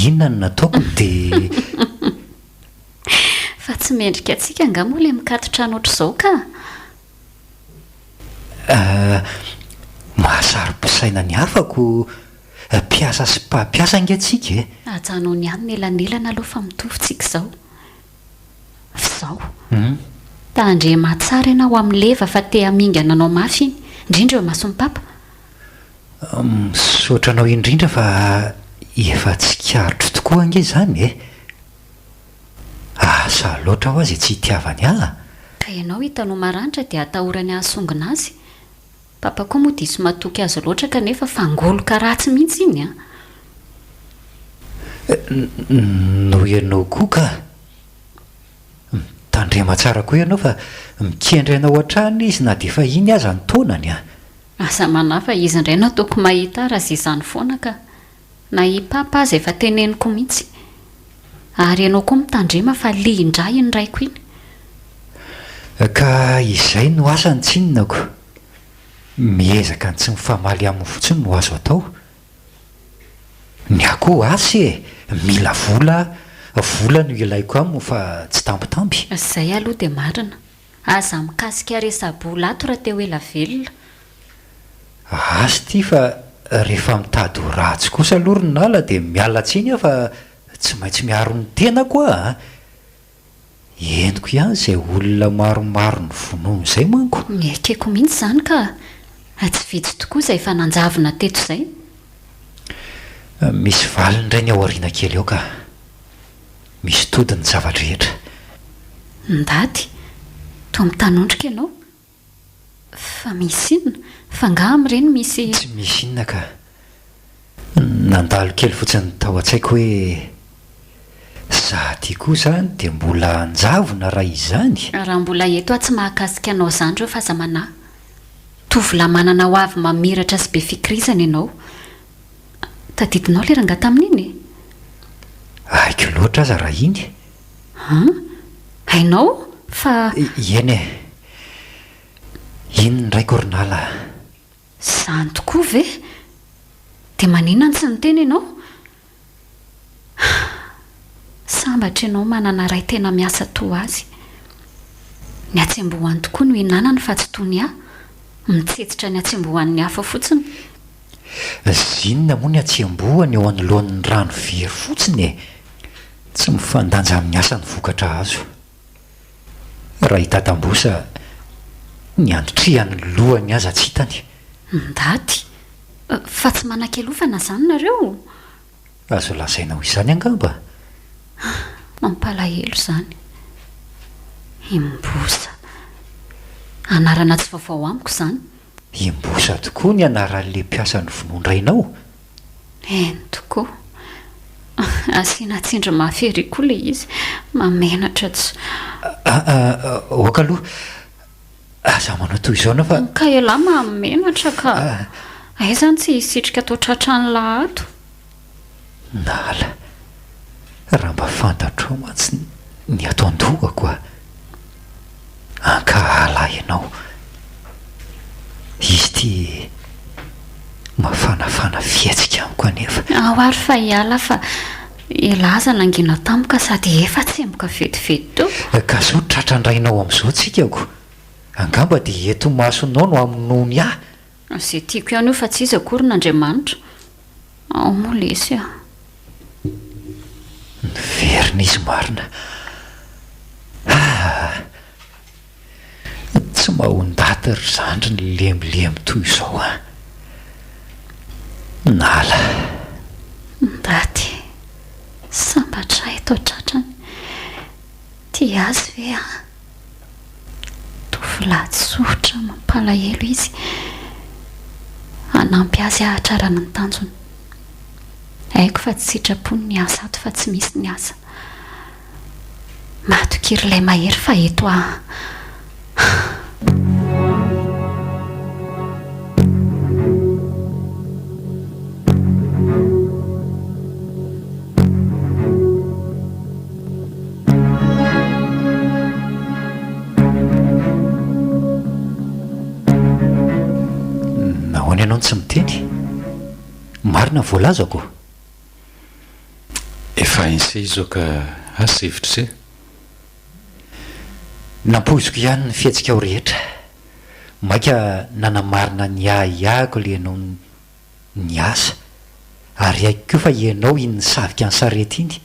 inona no nataoko dia. Fa tsy mendrika antsika angaha moa ilay mikaton-trano ohatr'izao ka! Euh, mahasaro-pisaina ny hafa ko, mpiasa sy mpampiasa ange tsika e! Ajanony ihany ny elanelana aloha fa mitovy tsika izao. F'izao. Tandrema tsara ianao amin'i Leva fa te hamingana anao mafy iny, indrindra eo imason'i Papa. Misaotra anao indrindra fa efa tsikaritro tokoa ange izany e! Asa loatra hoa izay tsy itiavany ahy. Ka ianao hitany ho maranitra dia atahorany hahasongona azy. Papa koa moa diso matoky azy loatra kanefa fangoloka ratsy mihitsy iny an! Noho ianao koa ka! Mitandrema tsara koa ianao fa mikendry anao hatrany izy na dia efa iny aza ny taonany an! Aza manahy fa izy indray no ataoko mahita ahy raha zizany foana ka. Na i Papa aza efa teneniko mihitsy. Ary ianao koa mitandrema fa lian-drà iny raiko iny. Ka izay no asany tsinona ko. Miezaka ny tsy mifamaly aminy fotsiny no azo atao. Ny ahy koa asa e! Mila vola aho, vola no ilaiko aminy fa tsy tambitamby. Izay aloha dia marina. Aza mikasika resa-bola ato raha te ho ela velona. Asa ity fa rehefa mitady ho ratsy kosa aloha ry Nala dia miala tsiny aho fa tsy maintsy miaro ny tenako aho a! Henoko ihany izay olona maromaro novonoina izay manko. Ekeko mihitsy izany ka! Tsy vitsy tokoa izay efa nanjavona teto izay. Misy valiny indray ny ao aoriana kely ao ka! Misy tody ny zava-drehetra. Ndaty, toa mitanondrika ianao. Fa misy inona? Fa angaha amin'ireny misy. Tsy misy inona ka. Nandalo kely fotsiny tao an-tsaiko hoe za aty koa izany dia mbola hanjavona raha izany? Raha mbola eto aho tsy mahakasika anao izany ireo fa aza manahy. Tovolahy manana ho avy mamiratra sy be fikirizana ianao. Tadidinao ilay rangahy tamin'iny e? Haiko loatra aza raha iny. An? Hainao? Fa. Eny e. Iny ny raiko ry Nala a. Izany tokoa ve? Dia maninona no tsy niteny ianao? Sambatra ianao manana ray tena miasa toa azy. Ny hatsembohany tokoa no ihinanany fa tsy toy ny ahy, mitsetsitra ny hatsembohan'ny hafa fotsiny. Zinona moa ny hatsembohany eo anoloan'ny rano very fotsiny e! Tsy mifandanja amin'ny asa ny vokatra azo. Raha i Dadambosa, ny andotrihan'ny lohany aza tsy hitany. Ndaty, fa tsy manan-kelofana izany nareo? Azo lazaina ho izany angamba? Mampalahelo izany. Imbosa. Anarana tsy vaovao amiko izany. Imbosa tokoa ny anaran'ilay mpiasa novonoin-drainao? Eny tokoa. Asiana tsindry mafy ery koa ilay izy. Mahamenatra tsy. Aa, aoka aloha. Aza manao toy izao ianao fa. Ka ialahy mahamenatra ka. Aiza no tsy hisitrika tao tratran'lah ato? Nala, raha mba fantatrao mantsy ny ato an-dohako a! Hankahala ahy ianao. Izy ity mafanafana fihetsika amiko anefa. Ao ary fa hiala fa elah aza nangina tampoka sady efa tsemboka vetivety teo. Ka sao tratran-drainao amin'izao tsika ko! Angamba dia eto imasonao no hamonoany ahy. Izay tiako ihany io fa tsy iza akory n'Andriamanitra. Ao moa lesy a! Niverina izy marina. Ah! Tsy maondaty ry zandry ny lemilemy toy izao an! Nala. Ndaty. Sambatra ahy tao tratrany. Tia azy ve aho? Tovolahy tsotra mampalahelo izy. Hanampy azy hahatrarana ny tanjony. Haiko fa tsy sitrapony ny asa ato fa tsy misy ny asa. Matokia ry ilay mahery fa eto aho. Nahoana ianao no tsy miteny? Marina ny voalazako? Efa hain'se izao ka asa hevitr'se. Nampoiziko ihany ny fihetsikao rehetra. Maika nanamarina ny ahiahiko ilay ianao niasa. Ary haiko koa fa ianao iny nisavika ny sarety iny.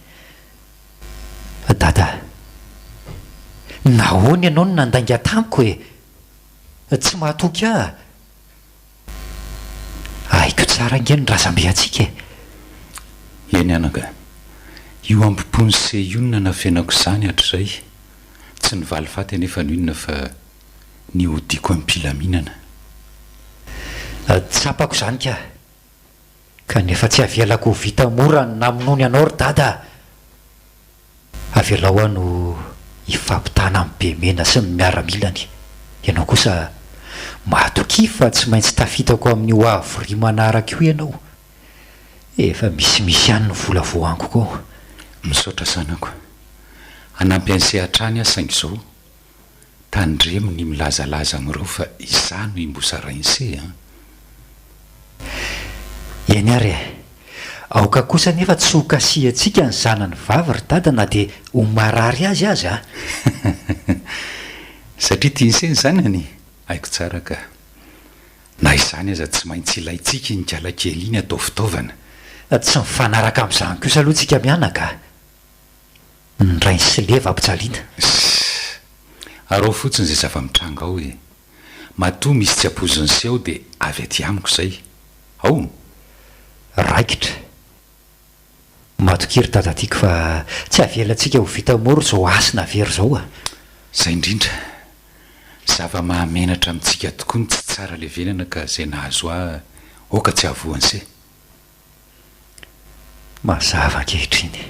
Dada, nahoana ianao no nandainga tamiko e? Tsy mahatoky ahy? Haiko tsara ange ny razambe antsika e! Eny anaka, io ambom-pon'i se io no nanafenako izany hatrizay. Tsy ny valifaty anefa no inona fa ny hodiako am-pilaminana. Tsapako izany ka! Kanefa tsy avelako ho vita mora ny namonoany anao ry dada a! Avelao aho no hifampitana amin'i Bemena sy ny miaramilany. Ianao kosa matokia fa tsy maintsy tafitako amin'io havoria manaraka io ianao. Efa misimisy ihany ny vola voaangoko ao. Misaotra zanako. Hanampy an'se hatrany aho saingy izao Tandremo ny milazalaza amin'ireo fa izaho no imbosa rainse an! Eny ary e! Aoka kosa anefa tsy ho kasihantsika ny zanany vavy ry dada na dia ho marary azy aza a! Satria tian'se ny zanany? Haiko tsara ka! Na izany aza tsy maintsy ilaintsika iny kalakely iny atao fitaovana. Tsy mifanaraka amin'izany kosa aloha tsika mianaka a! Ny rainy sy leva ampijaliana. Ssss. Araho fotsiny izay zava-mitranga ao e! Matoa misy tsy ampoizin'ny seho dia avy aty amiko izay. Ao? Raikitra. Matokia ry dada tiako fa tsy avelantsika ho vita mora izao hasina very izao a! Izay indrindra. Zava-mahamenatra amintsika tokoa ny tsy tsara levenana ka izay nahazo ahy aoka tsy hahavoan'se. Mazava ankehitriny.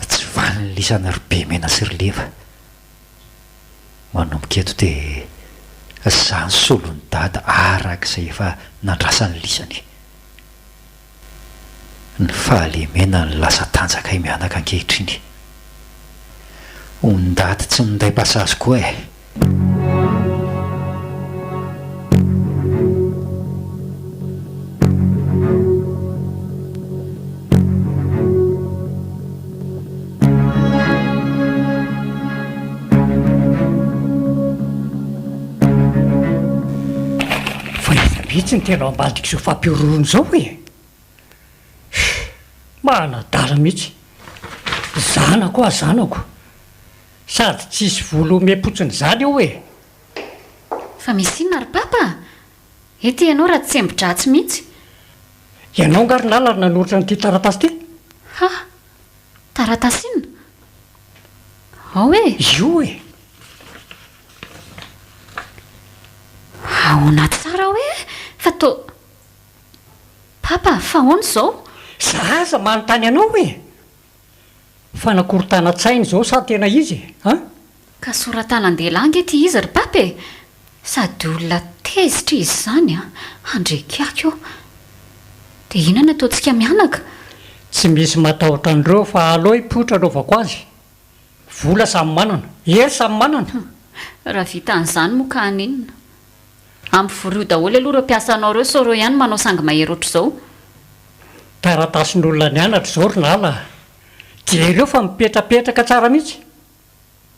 Tsy vanona lisany ry Bemena sy ry Leva. Manomboka eto dia za ny solon'i Dada araka izay efa nandrasan'ny lisany. Ny fahalemena no lasa tanjakay mianaka ankehitriny. Ho ndaty tsy minday passage koa eh. Fa iza mihitsy no tena ao ambadik'izao fampihorohoroana izao e? Manadala mihitsy. Zanako aho zanako. Sady tsisy vola omem-potsiny izany eo e! Fa misy inona ry papa? Ety ianao raha tsembo-dratsy mihitsy. Ianao angaha ry Lala no nanoratra an'ity taratasy ity? Ha! Taratasy inona? Ao e! Io e! Ahoana tsara hoe fa toa. Papa, fa ahoana izao? Za aza manontany anao e! Fanakorontanan-tsaina izao sa tena izy e? An? Ka sora-tanan-dehilahy ange ity izy ry Papa e! Sady olona tezitra izy izany an! Handrekiaky eo. Dia inona no ataontsika mianaka? Tsy misy matahotra an'ireo fa aleo hipoitra anaovako azy. Vola samy manana. Hery samy manana. Raha vita an'izany moa ka haninona? Ampivorio daholo aloha ireo mpiasanao ireo sao ireo ihany manao sangy mahery ohatr'izao. Taratasin'olona nianatra izao ry Nala a! Jereo fa mipetrapetraka tsara mihitsy.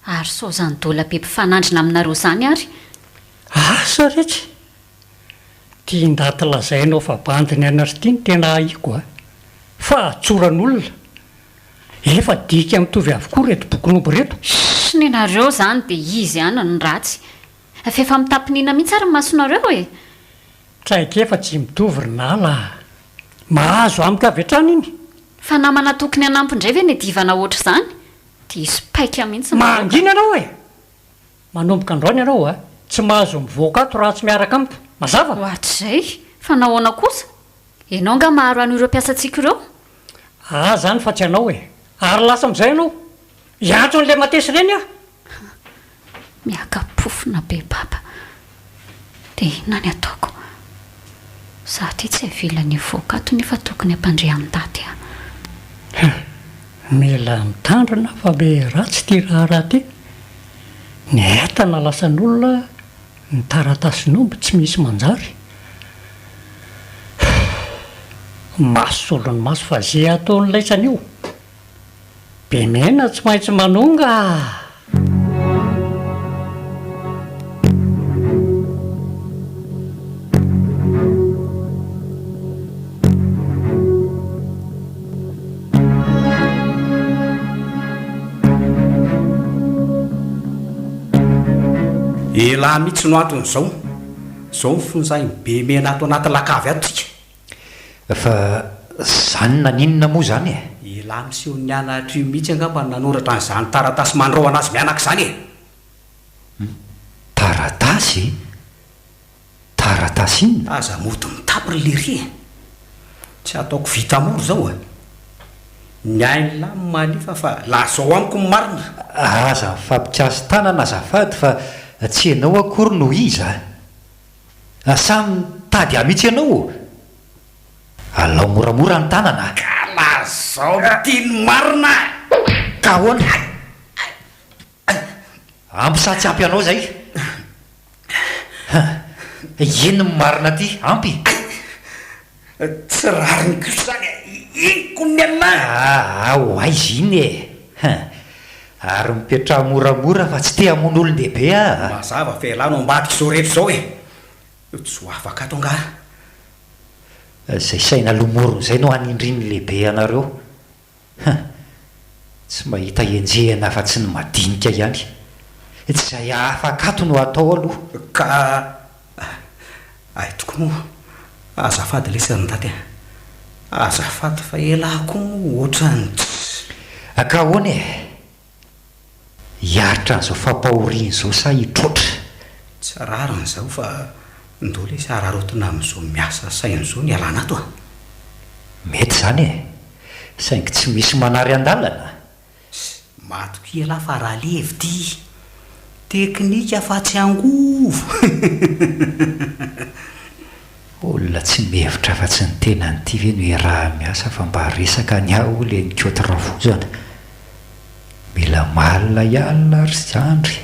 Ary sao izany dola be mpifanandrina aminareo izany ary? Asa retsy! Ty ndaty lazainao fa bandy nianatra ity no tena ahiako a! Fahatsoran'olona! Efa dika mitovy avokoa ireto bokin'omby ireto. Shh! Nenareo izany dia izy ihany no ratsy. F'efa mitapinina mihitsy ary ny masonareo e! Traikefa tsy mitovy ry Nala a! Mahazo amiko avy hatrany iny! Fa namana tokony hanampy indray ve ny adivana ohatr'izany? Diso paika mihitsy nareo ka! Mangina ianao e! Manomboka androany ianao a! Tsy mahazo mivoaka ato raha tsy miaraka amiko! Mazava? Ohatr'izay! Fa nahoana kosa? Ianao angaha maharo an'ireo mpiasantsika ireo? Ahy izany fa tsy anao e! Ary lasa amin'izay ianao! Hiantso an'ilay matesy ireny aho! Miaka-pofona be papa. Dia inona ny ataoko? Za aty tsy avelany hivoaka ato nefa tokony hampandre an'i daty aho. Hum, mila mitandrina fa be ratsy ity raharaha ity. Ny entana lasan'olona, ny taratasin'omby tsy misy manjary. Hum, maso solon'ny maso fa ze ataon'laisany io. Bemena tsy maintsy manonga ah! Elah mihitsy no anton'izao. Zao ny fonjain'i Bemena ato anaty lakavy ato tsika. Fa zany naninona moa zany e? Elah miseho nianatra io mihitsy angamba no nanoratra an'izany taratasy mandrahona azy mianaka izany e! Hum, taratasy? Taratasy inona? Aza mody mitapy ry lery e! Tsy ataoko vita mora izao e! Ny ain'lah no manefa fa lazao amiko ny marina! Aza mifampikasi-tanana azafady fa tsy ianao akory no iza a! Samy mitady ahy mihitsy ianao ô! Alao moramora ny tanana a! Ka lazao ity ny marina a! Ka ahoana? Ampy sa tsy ampy anao izay? Huh! Iny ny marina aty, ampy? Tsy rariny kosa izany e! Iny ko ny anah! Aa ho aiza iny e! Huh! Ary mipetraha moramora fa tsy te hamono olon-dehibe aho a! Mazava fa ialahy no ambadik'izao rehetra izao e! Tsy ho afaka ato angaha? Izay saina lomorina izay no hanindrian'ny lehibe anareo. Huh! Tsy mahita enjehina afa-tsy ny madinika ihany. Tsy izay hahafaka ato no atao aloha. Ka hay tokoa moa. Azafady lesy ry ndaty a! Azafady fa elah koa moa ohatran'ny tsy. Ka ahoana e? Hiaritra an'izao fampahoriana izao sa hitroatra? Tsy rariny izao fa ndao lesy araraotina amin'izao miasa saina izao ny ialana ato a! Mety izany e! Saingy tsy misy manary an-dalana. Matokia elah fa ralevy ty! Teknika fa tsy angovo! Olona tsy mihevitra afa-tsy ny tenany ity ve no iaraha-miasa fa mba resaka ny ahy hoy le nikoty rafozana. Mila malina ihany ry zandry.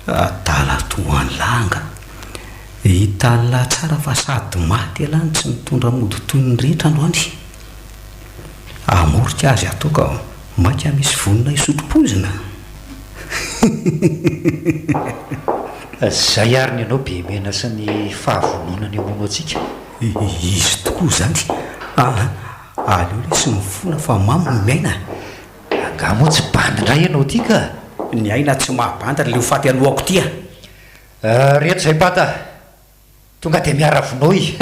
Adala toa an'lah anga. Hitan'lah tsara fa sady maty elah no tsy mitondra mody toy ny rehetra androany. Hamorika azy ato ka maika misy vonona hisotro poizina. Zay ary ny anao Bemena sy ny fahavononany hamono antsika. Izy tokoa izany. Aleo lesy mifona fa mamy ny miaina. Angaha moa tsy bandy indray ianao ity ka? Ny aina tsy maha-bandy ry le ho faty alohako ity a! Reto izay pata! Tonga dia miara-vonoy!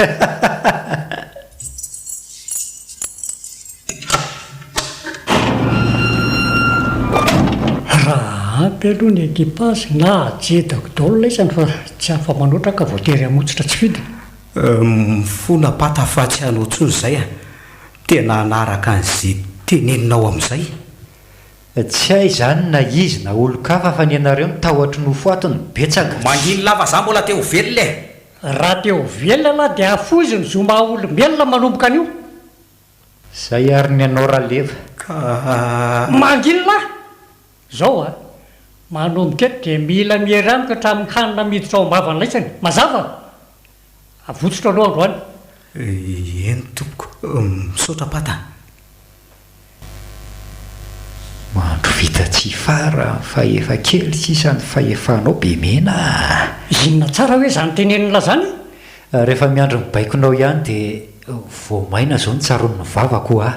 Raha ampy aloha ny equipage na ajedako daholo laisany fa tsy afa-manoatra ka voatery hamotsitra tsy fidiny. Mifona pata fa tsy hanao intsony izay a! Tena hanaraka an'izay teneninao amin'izay. Tsy hay izany na izy na olon-kafa fa ny anareo ny tahotry nofo ato no betsaka. Manginy lava za mbola te ho velona e! Raha te ho velona ialahy dia afoizo ny zo maha olombelona manomboka anio. Zay ary ny anao Raleva. Ka. Manginy lahy! Zao a! Manomboka eto dia mila miery amiko hatramin'ny hanina miditra ao am-bavan'laisany. Mazava? Avotsotra aloha androany. Eny tompoko. Misaotra Pata. Mandrovita tsy fara fa efa kely sisa ny fahefanao Bemena a! Inona tsara hoe zany tenenin'la zany? Rehefa miandry ny baikonao ihany dia vao maina zao ny tsaroan'ny vavako a!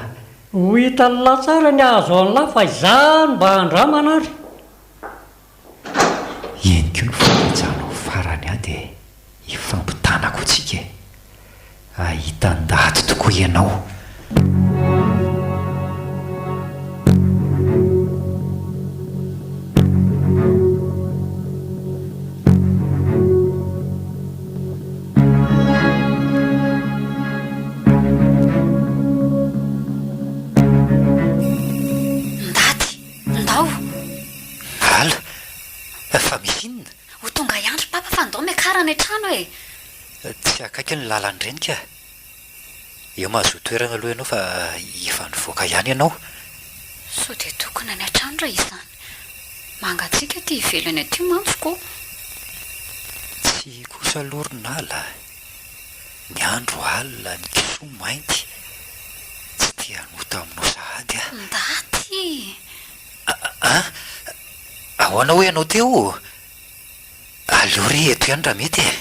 Ho hitan'la tsara ny ahazo an'la fa izaho no mba andramana ary. Eny koa ny fandejanao farany ahy dia hifampitanako tsika e! Ahitan-daty tokoa ianao. Ndaty, ndao! Hala, fa misy inona? Ho tonga ihany ry papa fa ndao miakara any an-trano e! Tsy akaiky ny lalan-dreny ka. Eo mahazoa toerana aloha ianao fa efa nivoaka ihany ianao. Sao dia tokony any an-trano raha izany. Mangatsiaka aty ivelany aty mantsy ko. Tsy kosa aloha ry Nala a. Ny andro alina, ny kisoa mainty. Tsy te hanota aminao sahady aho. Ndaty! An? Ahoana hoy ianao teo? Aleo re eto ihany raha mety e!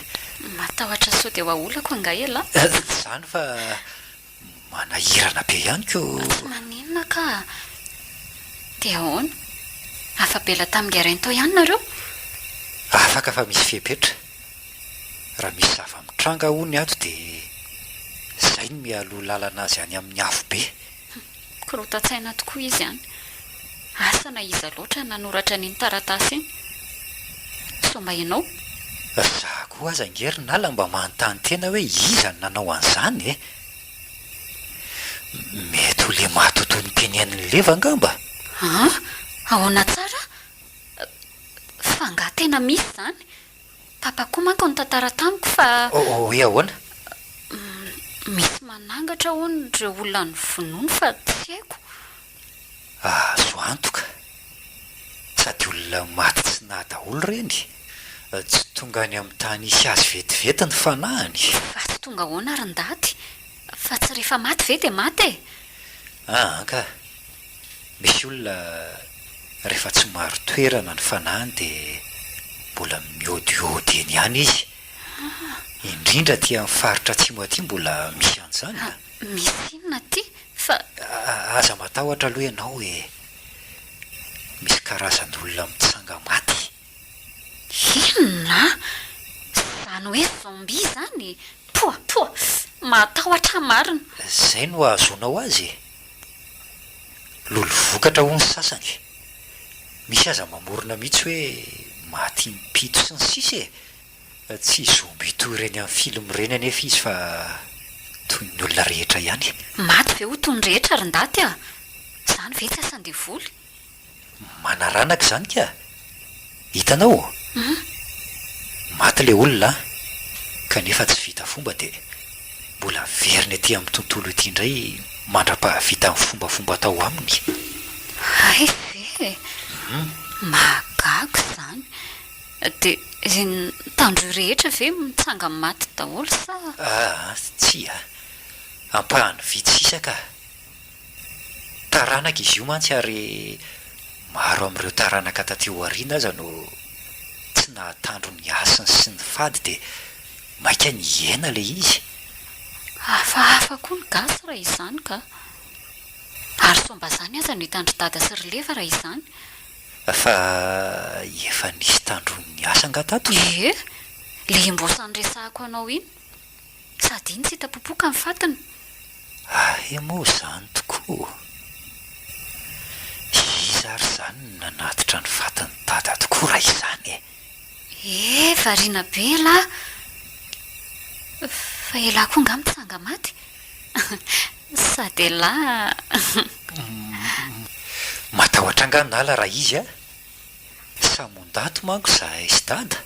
Matahotra sao dia ho aolako angaha ialahy? Tsy izany fa manahirana be ihany ko! Tsy maninona ka! Dia ahoana? Afa-bela tamin'i tao ihany nareo? Afaka fa misy fepetra. Raha misy zava-mitranga hono ato dia izay no mialoha lalana azy any amin'ny afobe. Korotan-tsaina tokoa izy any. Asa na iza loatra nanoratra an'iny taratasy iny. Sao mba ianao? Za koa aza ange ry Nala mba manontany tena hoe iza no nanao an'izany e? Mety ho le matotoa notenenin'i Leva angamba? An? Ahoana tsara? Fa angaha tena misy izany? Papa koa manko nitantara tamiko fa. Hoe ahoana? Misy manangatra hono ireo olona novonoiny fa tsy haiko. Azo antoka. Sady olona maty tsy nahy daholo ireny. Tsy tonga any amin'ny tany hisy azy vetivety ny fanahiny. Fa tsy tonga ahoana ry ndaty? Fa tsy rehefa maty ve dia maty e? Aa ka. Misy olona rehefa tsy marin-toerana ny fanahiny dia mbola miôdiôdy eny ihany izy. Indrindra aty amin'ny faritra atsimo aty mbola misy an'izany a! Misy inona aty fa. Aza matahotra aloha ianao e! Misy karazan'olona mitsanga-maty. Inona? Izany hoe zombie izany? Poa! Poa! Mahatahotra aho marina. Izay no ahazoanao azy e! Lolo vokatra hono ny sasany. Misy aza mamorona mihitsy hoe maty im-pito sy ny sisa e! Tsy zombie toy ireny amin'ny film ireny anefa izy fa toy ny olona rehetra ihany. Maty ve ho toy ny rehetra ry ndaty a! Izany ve tsy asan-devoly? Manaranaka izany ka! Hitanao? Maty ilay olona an! Kanefa tsy vita fomba dia mbola averiny aty amin'ny tontolo ity indray mandra-pahavita ny fombafomba atao aminy. Hay ve e! Mahagaga izany. Dia ny tandroy rehetra ve mitsanga-maty daholo sa? Aa tsia, ampahany vitsy sisa ka. Taranaka izy io mantsy ary maro amin'ireo taranaka taty aoriana aza no tsy nahatandro ny hasiny sy ny fady dia maika nihena ilay izy. Hafahafa koa ny gasy raha izany ka. Ary sao mba izany aza no hitan-dry dada sy ry leva raha izany? Fa efa nisy tandroy niasa angaha tato? Ie, le imbosa niresahako anao iny. Sady iny tsy hita popoka ny fatiny. Ahe moa izany tokoa? Iza ary izany no nanatitra ny fatin'i Dada tokoa raha izany e? Eh, variana be elah! Fa elah koa angaha mitsanga maty? Sady elah. Matahotra angaha Nala raha izy a? Samy ondaty manko izahay sy Dada.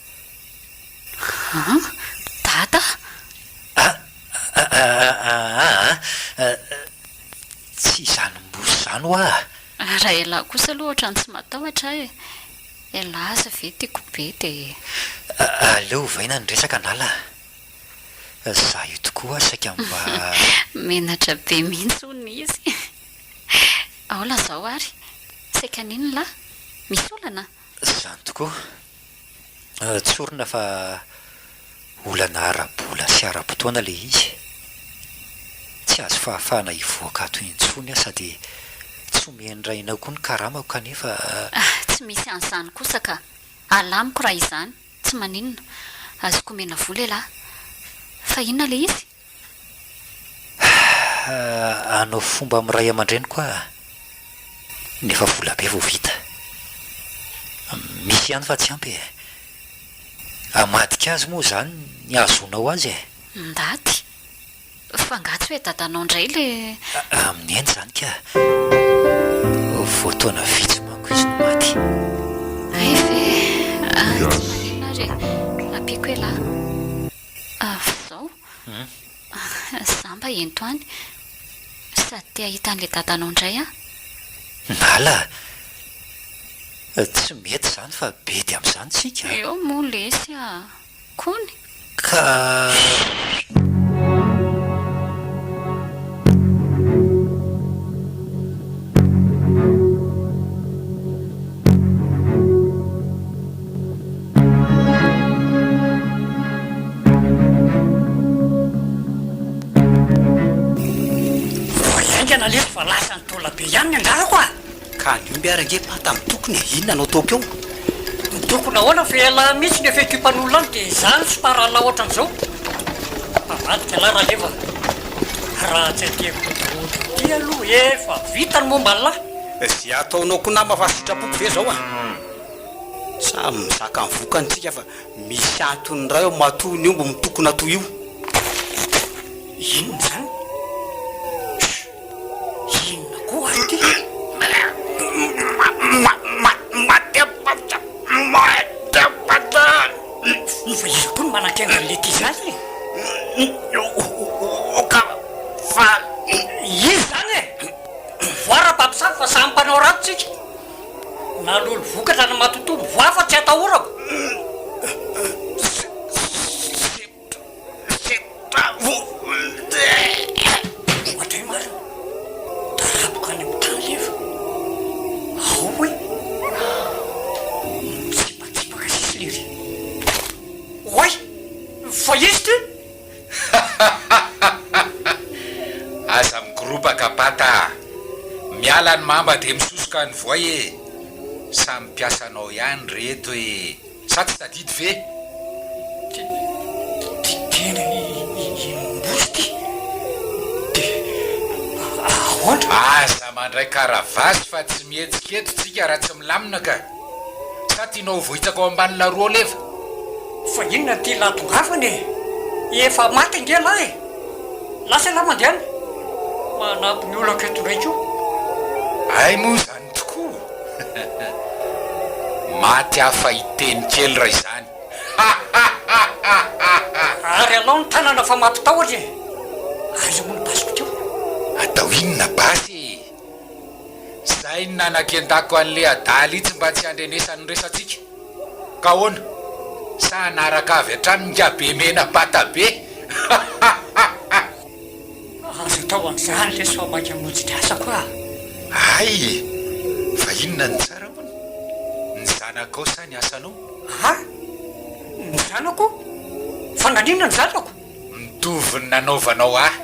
An? Dada? Aa tsy izany mboso izany hoa a! Raha elah kosa aloha ohatran'ny tsy matahotra aho e! Elah aza ve tiako be dia. Aleo ovaina ny resaka Nala a! Za io tokoa saika mba. Menatra be mihitsy hono izy. Ao lazao ary, saika n'inona lahy? Misy olana? Izany tokoa. Tsorina fa olana ara-bola sy ara-potoana ilay izy. Tsy azo fahafahana hivoaka ato intsony aho sady tsy omen'ny rainao koa ny karamako kanefa. Tsy misy an'izany kosa ka. Alamiko raha izany, tsy maninona. Azoko omena vola ialahy. Fa inona ilay izy? Hanao fomba amin'ny ray aman-dreniko aho nefa vola be vao vita. Misy ihany fa tsy ampy e. Hamadika azy moa izany ny hahazoanao azy e. Ndaty? Fa angaha tsy hoe dadanao indray le. Amin'i Neny izany ka. Vao taona vitsy manko izy no maty. Hay ve? Tsy maninona ary e. Ampiako elah. Fa izao, za mba ento any. Sady te hahita an'ilay dadanao indray aho. Nala a! Tsy mety izany fa bedy amin'izany tsika. Eo moa lesy a! Kony? Ka. Vao haingana lesy fa lasa nitaola be ihany ny anjarako a! Ka ny omby ary ange pata mitokona e, inona no ataoko eo? Mitokona ahoana fa ialahy mihitsy no efa ekipan'olona any dia izaho no somparalahy ohatran'izao? Mpamadika lahy Raleva a! Raha tsy aty am-pody aty aloha efa vita ny momba an'lah! Ze ataonao koa nama fa sitrapoko ve zao a! Samy mizaka ny vokany tsika fa misy antony iray ao matoa ny omby mitokona toy io. Inona izany? Chut! Inona koa ary ity? Fa iza koa no manan-kendry an'ilay tia zaza e? Iza izany e? Mivoara mpampisaly fa samy mpanao ratsy tsika. Na lolo vokatra na matotoa mivoaha fa tsy atahorako. Ohatray marina. Daraboka any amin'ny tany leva. Ao hoe. Mitsipatsipaka sisa lery. Oay! Mahalala ny mamba dia misosoka ny voay e! Samy mpiasanao ihany reto e! Sa tsy tadidy ve? Tena imboso ty! De ahoana? Aza mandray karavasy fa tsy mihetsika eto tsika raha tsy milamina ka! Sa tianao ho voahitsaka ao ambany laroa ao leva? Fa inona ty lahatongavana e? Efa maty ange lahy e! Lasa ialahy mandehana! Manampy ny olako eto indray koa! Hay moa izany tokoa! Maty aho fa hiteny kely raha izany! Ary alao ny tanana fa mampitahotra e! Aiza moa ny basiko teo? Atao inona basy e! Zay no nanakendako an'le adala itsy mba tsy handrenesany ny resatsika. Ka ahoana? Sa hanaraka avy hatrany ingahy be mena pata be? Aza atao an'izany lesy fa maika hamonjy ny asako ah! Hay e! Fa inona no tsara hono? Ny zanakao sa ny asanao? Ah! Ny zanako? Fa naninona ny zanako? Mitovy ny nanaovanao ahy.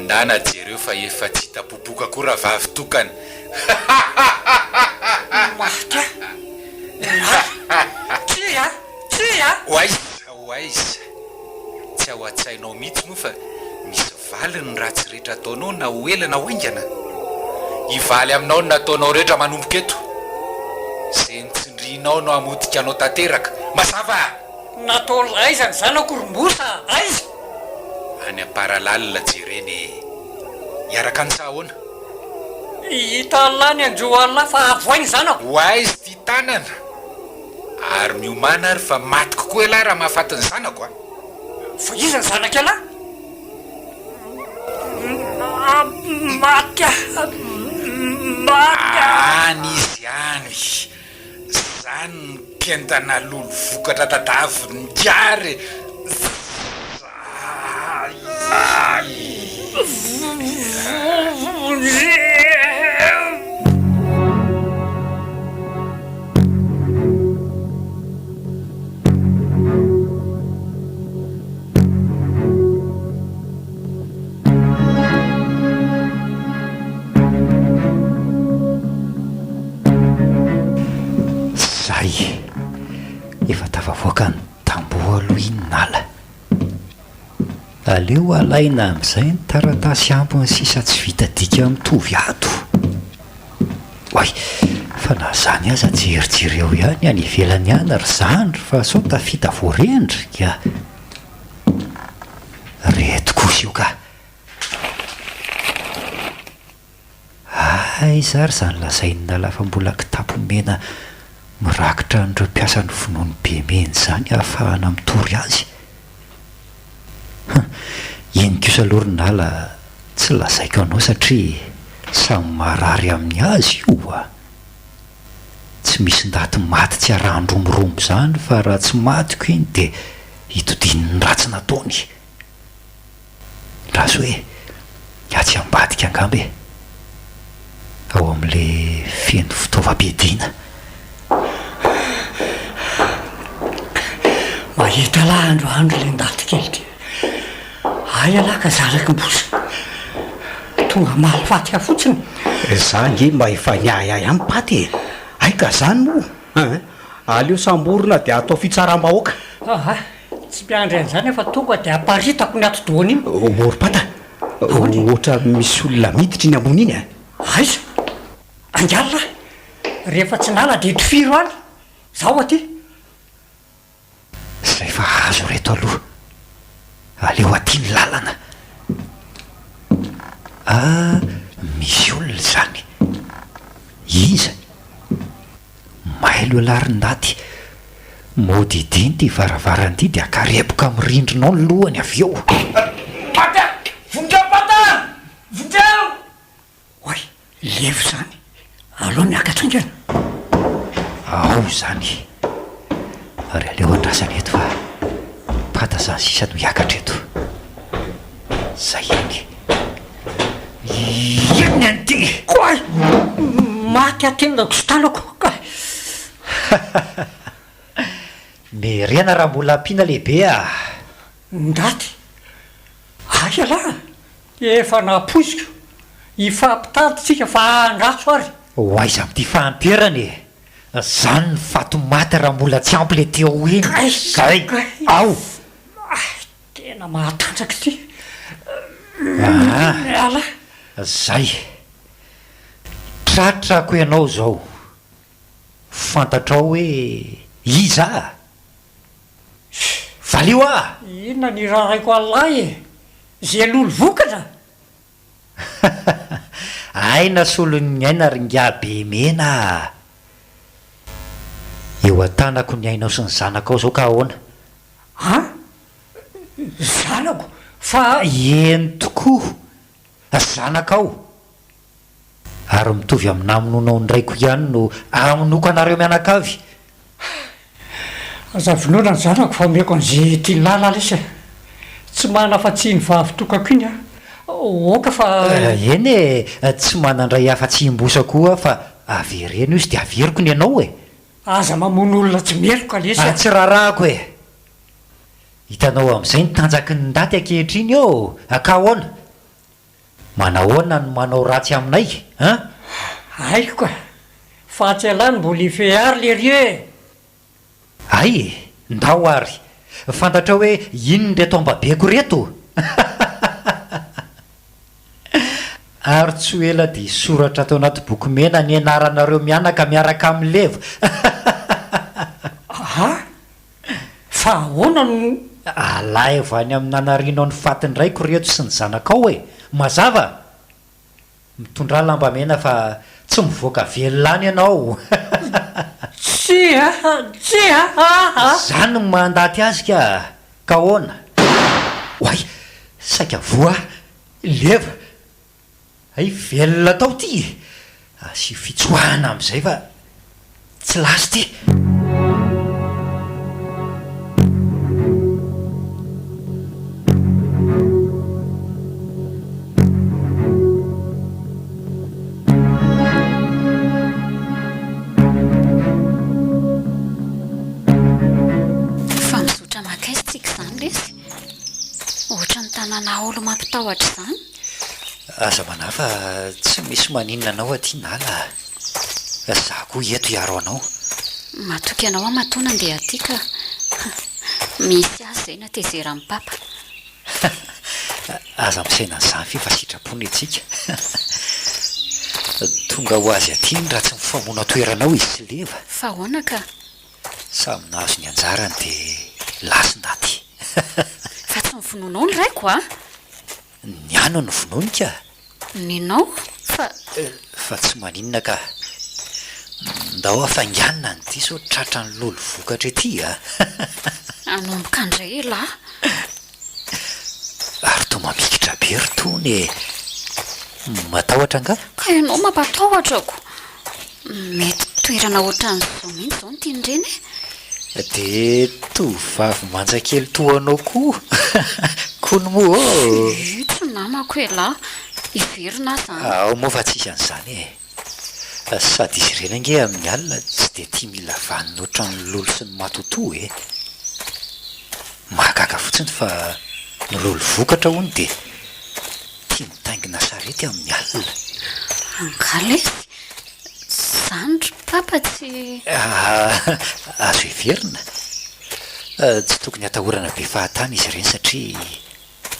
Ndana jereo fa efa tsy hita popoka koa rahavavy tokana. Maty aho. Nala. Tsia a! Tsia a! Ho aiza ho aiza? Tsy ao an-tsainao mihitsy moa fa misy valiny ny ratsy rehetra ataonao na ho ela na ho haingana. Hivaly aminao ny nataonao rehetra manomboka eto. Izay nitsindrianao no hamotika anao tanteraka. Mazava! Nataon'la aiza ny zanako ry Mbosa a! Aiza? Any am-paralalina jerena e! Hiaraka any sa ahoana? Hitan'la ny hanjo an'la fa avohay ny zanako! Ho aiza ity tanana? Ary miomàna ary fa matiko koa elah raha mahafaty ny zanako a! Fa iza ny zanak'ialahy? Maty aho! Maty aho! Any izy any! Zany no kendana lolo vokatra tadavin'ny gare! Zay! Vonjeo! Zay e! Efa tafavoaka ny tamboho aloha iny Nala. Aleo alaina amin'izay ny taratasy ambiny sisa tsy vita dika mitovy ato. Oay! Fa na zany aza jerijereo ihany any ivelany any ry zandry fa sao tafita voarendrika. Reto kosa io ka! Aiza ary izany lazain'i Nala fa mbola kitapo mena mirakitra an'ireo mpiasa novonoin'i Bemena izany ahafahana mitory azy? Hum! Iny kosa aloha ry Nala tsy lazaiko anao satria samy marary amin'ny azy io a! Tsy misy ndaty maty tsy arahan-dromoromo izany fa raha tsy matiko iny dia hitodiany ny ratsy nataony. Ndraso hoe atsy ambadika angamba e! Ao amin'ilay feno fitaovam-piadiana. Mahita lahy androany ry le ndaty kely ty. Hay ialahy ka zanak'i Mbosa. Tonga mahalifaty ahy fotsiny. Za nge mba efa niahiahy ihany paty e! Hay ka zany moa ein! Aleo samborina de atao fitsaram-bahoaka. Aha, tsy miandry an'izany aho fa tonga de aparitako ny atidohany iny. Ô ry pata, ohatra misy olona miditra iny ambony iny a! Aiza? Angaha lahy? Rehefa tsy nala de tifiro any! Zaho aty! Zay fa azo reto aloha. Aleo aty ny lalana. Ah, misy olona izany. Iza? Mailo ialahy ry ndaty. Mody hidina ity varavarana ity dia akarepoka amin'ny rindrina ao ny lohany avy eo. Pata! Vonjeo Pata! Vonjeo! Oay, levo izany. Aleo miakatra haingana. Ao izany. Ary aleo andrasana eto fa pata izany sisa no hiakatra eto. Zay ihany. Inona an'ity? Koay! Maty aho tendako sy tanako ka. Merena raha mbola ampiana lehibe ah! Ndaty! Aiza lahy? Efa nampoiziko. Hifampitady tsika fa andraso ary. Ho aiza amin'ity fahanterana e! Zany ny faty maty raha mbola tsy ampy le teo iny. Gay! Ao! Tena mahatanjaka ity. Aa! Miala. Zay. Tratrako ianao zao. Fantatrao hoe iza aho? Valio aho! Inona ny iraraiko an'lah e? Ze lolo vokatra? Aina solon'ny aina ry ingahy be mena a! Eo an-tanako ny ainao sy ny zanakao izao ka ahoana? An? Zanako? Fa. Eny tokoa! Zanakao! Ary mitovy amin'ny namonoanao ny raiko ihany no hamonoako anareo mianakavy. Aza vonoina ny zanako fa omeko an'izay tian'i Lala lesy e. Tsy manana afa-tsy iny vavy tokako iny aho. Aoka fa. Eny e, tsy manan-dray afa-tsy imbosa koa aho fa avereno izy dia averiko ny anao e. Aza mamono olona tsy meloka lesy a. Tsy raharahako e. Hitanao amin'izay ny tanjaky ny ndaty ankehitriny ô, ka ahoana? Manahoana no manao ratsy aminay hein? Haiko ka! Fa tsy ialahy no mbola hifehy ary lery e! Hay e! Ndao ary! Fantatrao hoe inona ireto ambabeko ireto? Ary tsy ho ela dia hisoratra ato anaty boky mena ny anaranareo mianaka miaraka amin'i Leva! Aha! Fa ahoana no. Alaivo any amin'ny nanarianao ny fatin-draiko reto sy ny zanakao e! Mazava? Mitondrà lambamena fa tsy mivoaka velona any ianao! Tsia! Tsia! Aa! Zany no maha-ndaty azy ka! Ka ahoana? Oay! Saika voa aho! Leva! Hay velona tao ty e! Asio fitsoahana amin'izay fa tsy lasa ity. Fa mizotra mankaiza tsika izany lesy? Ohatran'ny tanàna haolo mampitahotra izany. Aza manahy fa tsy misy maninona anao aty Nala a! Za koa eto hiaro anao. Matoky anao aho matoa nandeha aty ka. Misy azy izay na tezeran'i Papa. Aza misaina an'izany f'efa fa sitrapo ny antsika. Tonga ho azy aty iny raha tsy mifamono an-toerana ao izy sy Leva. Fa ahoana ka? Samy nahazo ny anjarany dia lasa ndaty. Fa tsy novonoinao ny raiko a! Ny ahy no novonoiny ka! Nenao? Fa. Fa tsy maninona ka! Ndao hafainganina ny dia sao tratran'ny lolo vokatra ety a! Hanomboka indray elah! Ary toa mamikitra be ry Tony e! Matahotra angaha? Ka ianao mampatahotra ko! Mety toerana ohatran'izao mihitsy izao no tian'ireny e! Dia tovovavy manja kely toa anao koa kony moa ô! Io tsy namako elah, hiverina aho zany. Ao moa fa tsisy an'izany e! Sady izy ireny ange amin'ny alina tsy dia tia mila vanona ohatran'ny lolo sy ny matotoa e! Mahagaga fotsiny fa ny lolo vokatra hono dia tia mitaingina sarety amin'ny alina. Angaha lesy? Zany ry papa tsy. Azo heverina. Tsy tokony hatahorana be fahatany izy ireny satria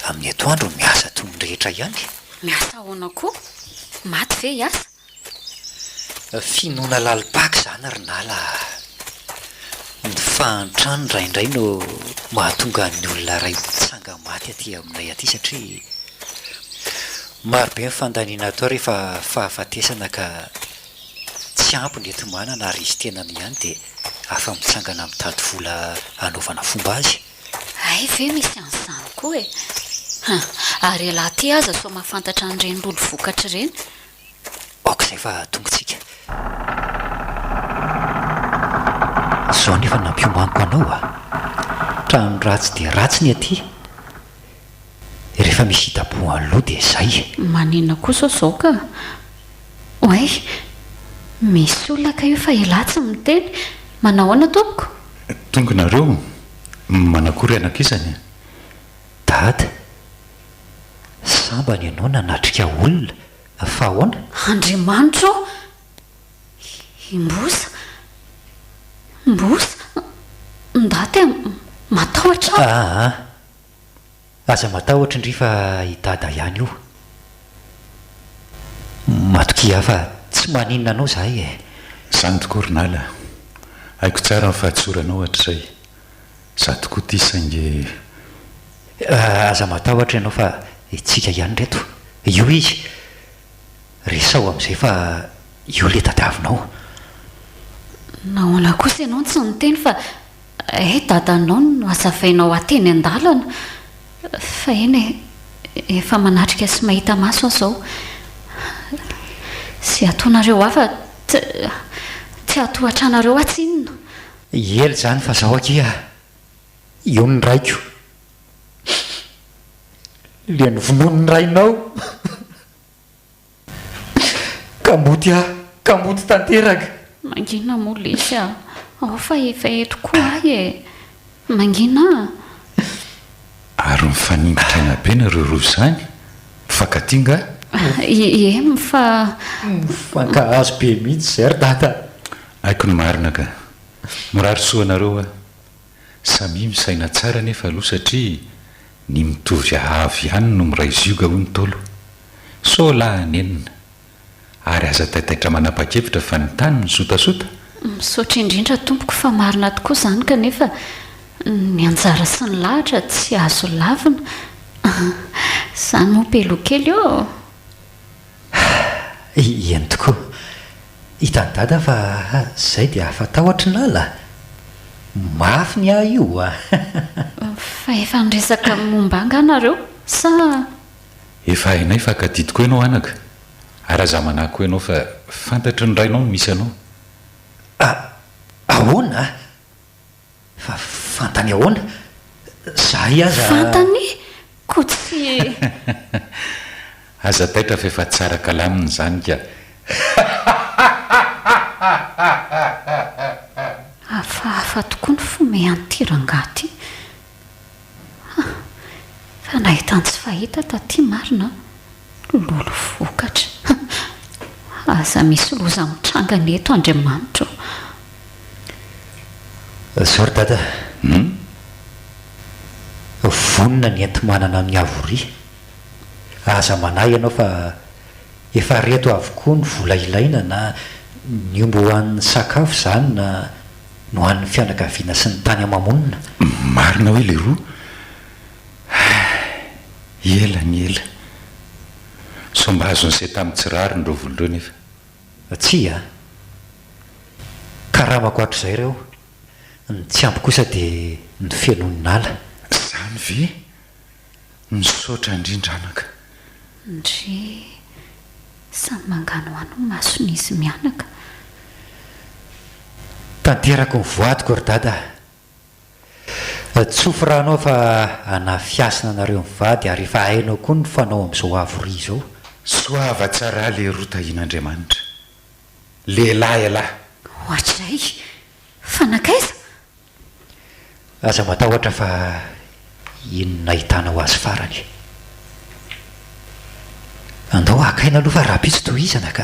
amin'ny atoandro miasa toy ny rehetra ihany. Miasa ahoana koa? Maty ve hiasa? Finoana lalim-paka izany ry Nala a! Ny fahantrana indraindray no mahatonga ny olona iray mitsanga-maty aty aminay aty satria Maro be ny fandaniana atao rehefa fahafatesana ka tsy ampy ny enti-manana ary izy tenany ihany dia afa-mitsangana mitady vola hanaovana fomba azy. Hay ve misy an'izany koa e! Hum, ary ialahy ity aza sao mahafantatra an'ireny lolo vokatra ireny. Aoka izay fa tonga tsika. Izao anefa no nampiomaniko anao a! Trano ratsy dia ratsy ny aty. Rehefa misy hidabohan'ny loha dia izay. Maninona kosa izao ka? Oay! Misy olona kay io fa elah tsy miteny. Manahoana tompoko? Tonga nareo? Manakory anak'izany? Dada! Sambany ianao nanatrika olona, fa ahoana? Andriamanitra ô! I Mbosa! Mbosa! Ndaty a! Matahotra aho! Aa! Aza matahotra ndry fa i Dada ihany io. Matokia ahy fa tsy maninona anao izahay e! Izany tokoa ry Nala a! Haiko tsara ny fahatsoranao hatrizay. Izaho tokoa ity saingy. Aza matahotra ianao fa itsika ihany ireto. Io izy. Resaho amin'izay fa io ilay tadiavinao. Nahoana kosa ianao no tsy niteny fa eh dadanao no hazavainao ahy teny an-dalana. Fa eny e, efa manatrika sy mahita maso aho izao. Izay ataonareo ahy fa tsy hahatohatra anareo aho tsinona. Ela izany fa zao akia io ny raiko le novonoin'ny rainao kamboty aho kamboty tanteraka. Mangina moa lesy a! Ao fa efa eto koa ahy e! Mangina a! Ary mifaningotra aina be nareo roa izany? Mifankatia nga? Ie, mifa. Mifankahazo be mihitsy izay ry dada a! Haiko ny marina ka. Mirary soa anareo aho. Samia misaina tsara anefa aloha satria ny mitovy haavo ihany no miray zioga hoy ny Ntaolo. Sao lahy hanenina. Ary aza taitaitra manapa-kevitra fa ny tany misotasota. Misaotra indrindra tompoko fa marina tokoa izany kanefa ny anjara sy ny lahatra tsy azo lavina. Izany moa Pelou kely ô! Eny tokoa. Hitan'i Dada fa zay dia afa-tahotra Nala. Mafy ny ahy io a! Fa efa niresaka momba ahy angaha nareo sa? Efa hainay fa kadidy koa ianao anaka, ary aza manahy koa ianao fa fantatry ny rainao ny misy anao. A, ahoana? Fa fantany ahoana? Zahay aza. Fantany ko tsy. Aza taitra fa efa tsara kalamina izany ka. Hafahafa tokoa ny fihomehan'ity rangahy ity. Ha! Fa nahita ny tsy fahita taty marina an! Lolo vokatra. Ha! Aza misy loza mitranga anie eto Andriamanitra ô! Zao ry dada a! Vonona ny enti-manana amin'ny havoria. Aza manahy ianao fa efa reto avokoa ny vola ilaina na ny omby ho an'ny sakafo izany na ny ho an'ny fianakaviana sy ny tany ama-monina. Marina hoe leroa? Hay! Ela ny ela. Sao mba azon'i se tamin'ny tsy rariny ireo vola ireo nefa. Tsia a! Karamako hatrizay ireo. Ny tsy ampy kosa dia ny fenon'ala. Izany ve? Misaotra indrindra anaka. Ndry, samy manganohano ny mason'izy mianaka. Tanterako ny voadiko ry dada a! Tsofy rano ao fa anafiasina anareo mivady ary efa hainao koa ny fanao amin'izao havoria izao. Soava tsara leroa tahian'Andriamanitra. Lehilahy ialahy. Ohatrizay! Fa nankaiza? Aza matahotra fa iny no nahitanao azy farany. Andao haka aina aloha fa rahampitso tohizana ka.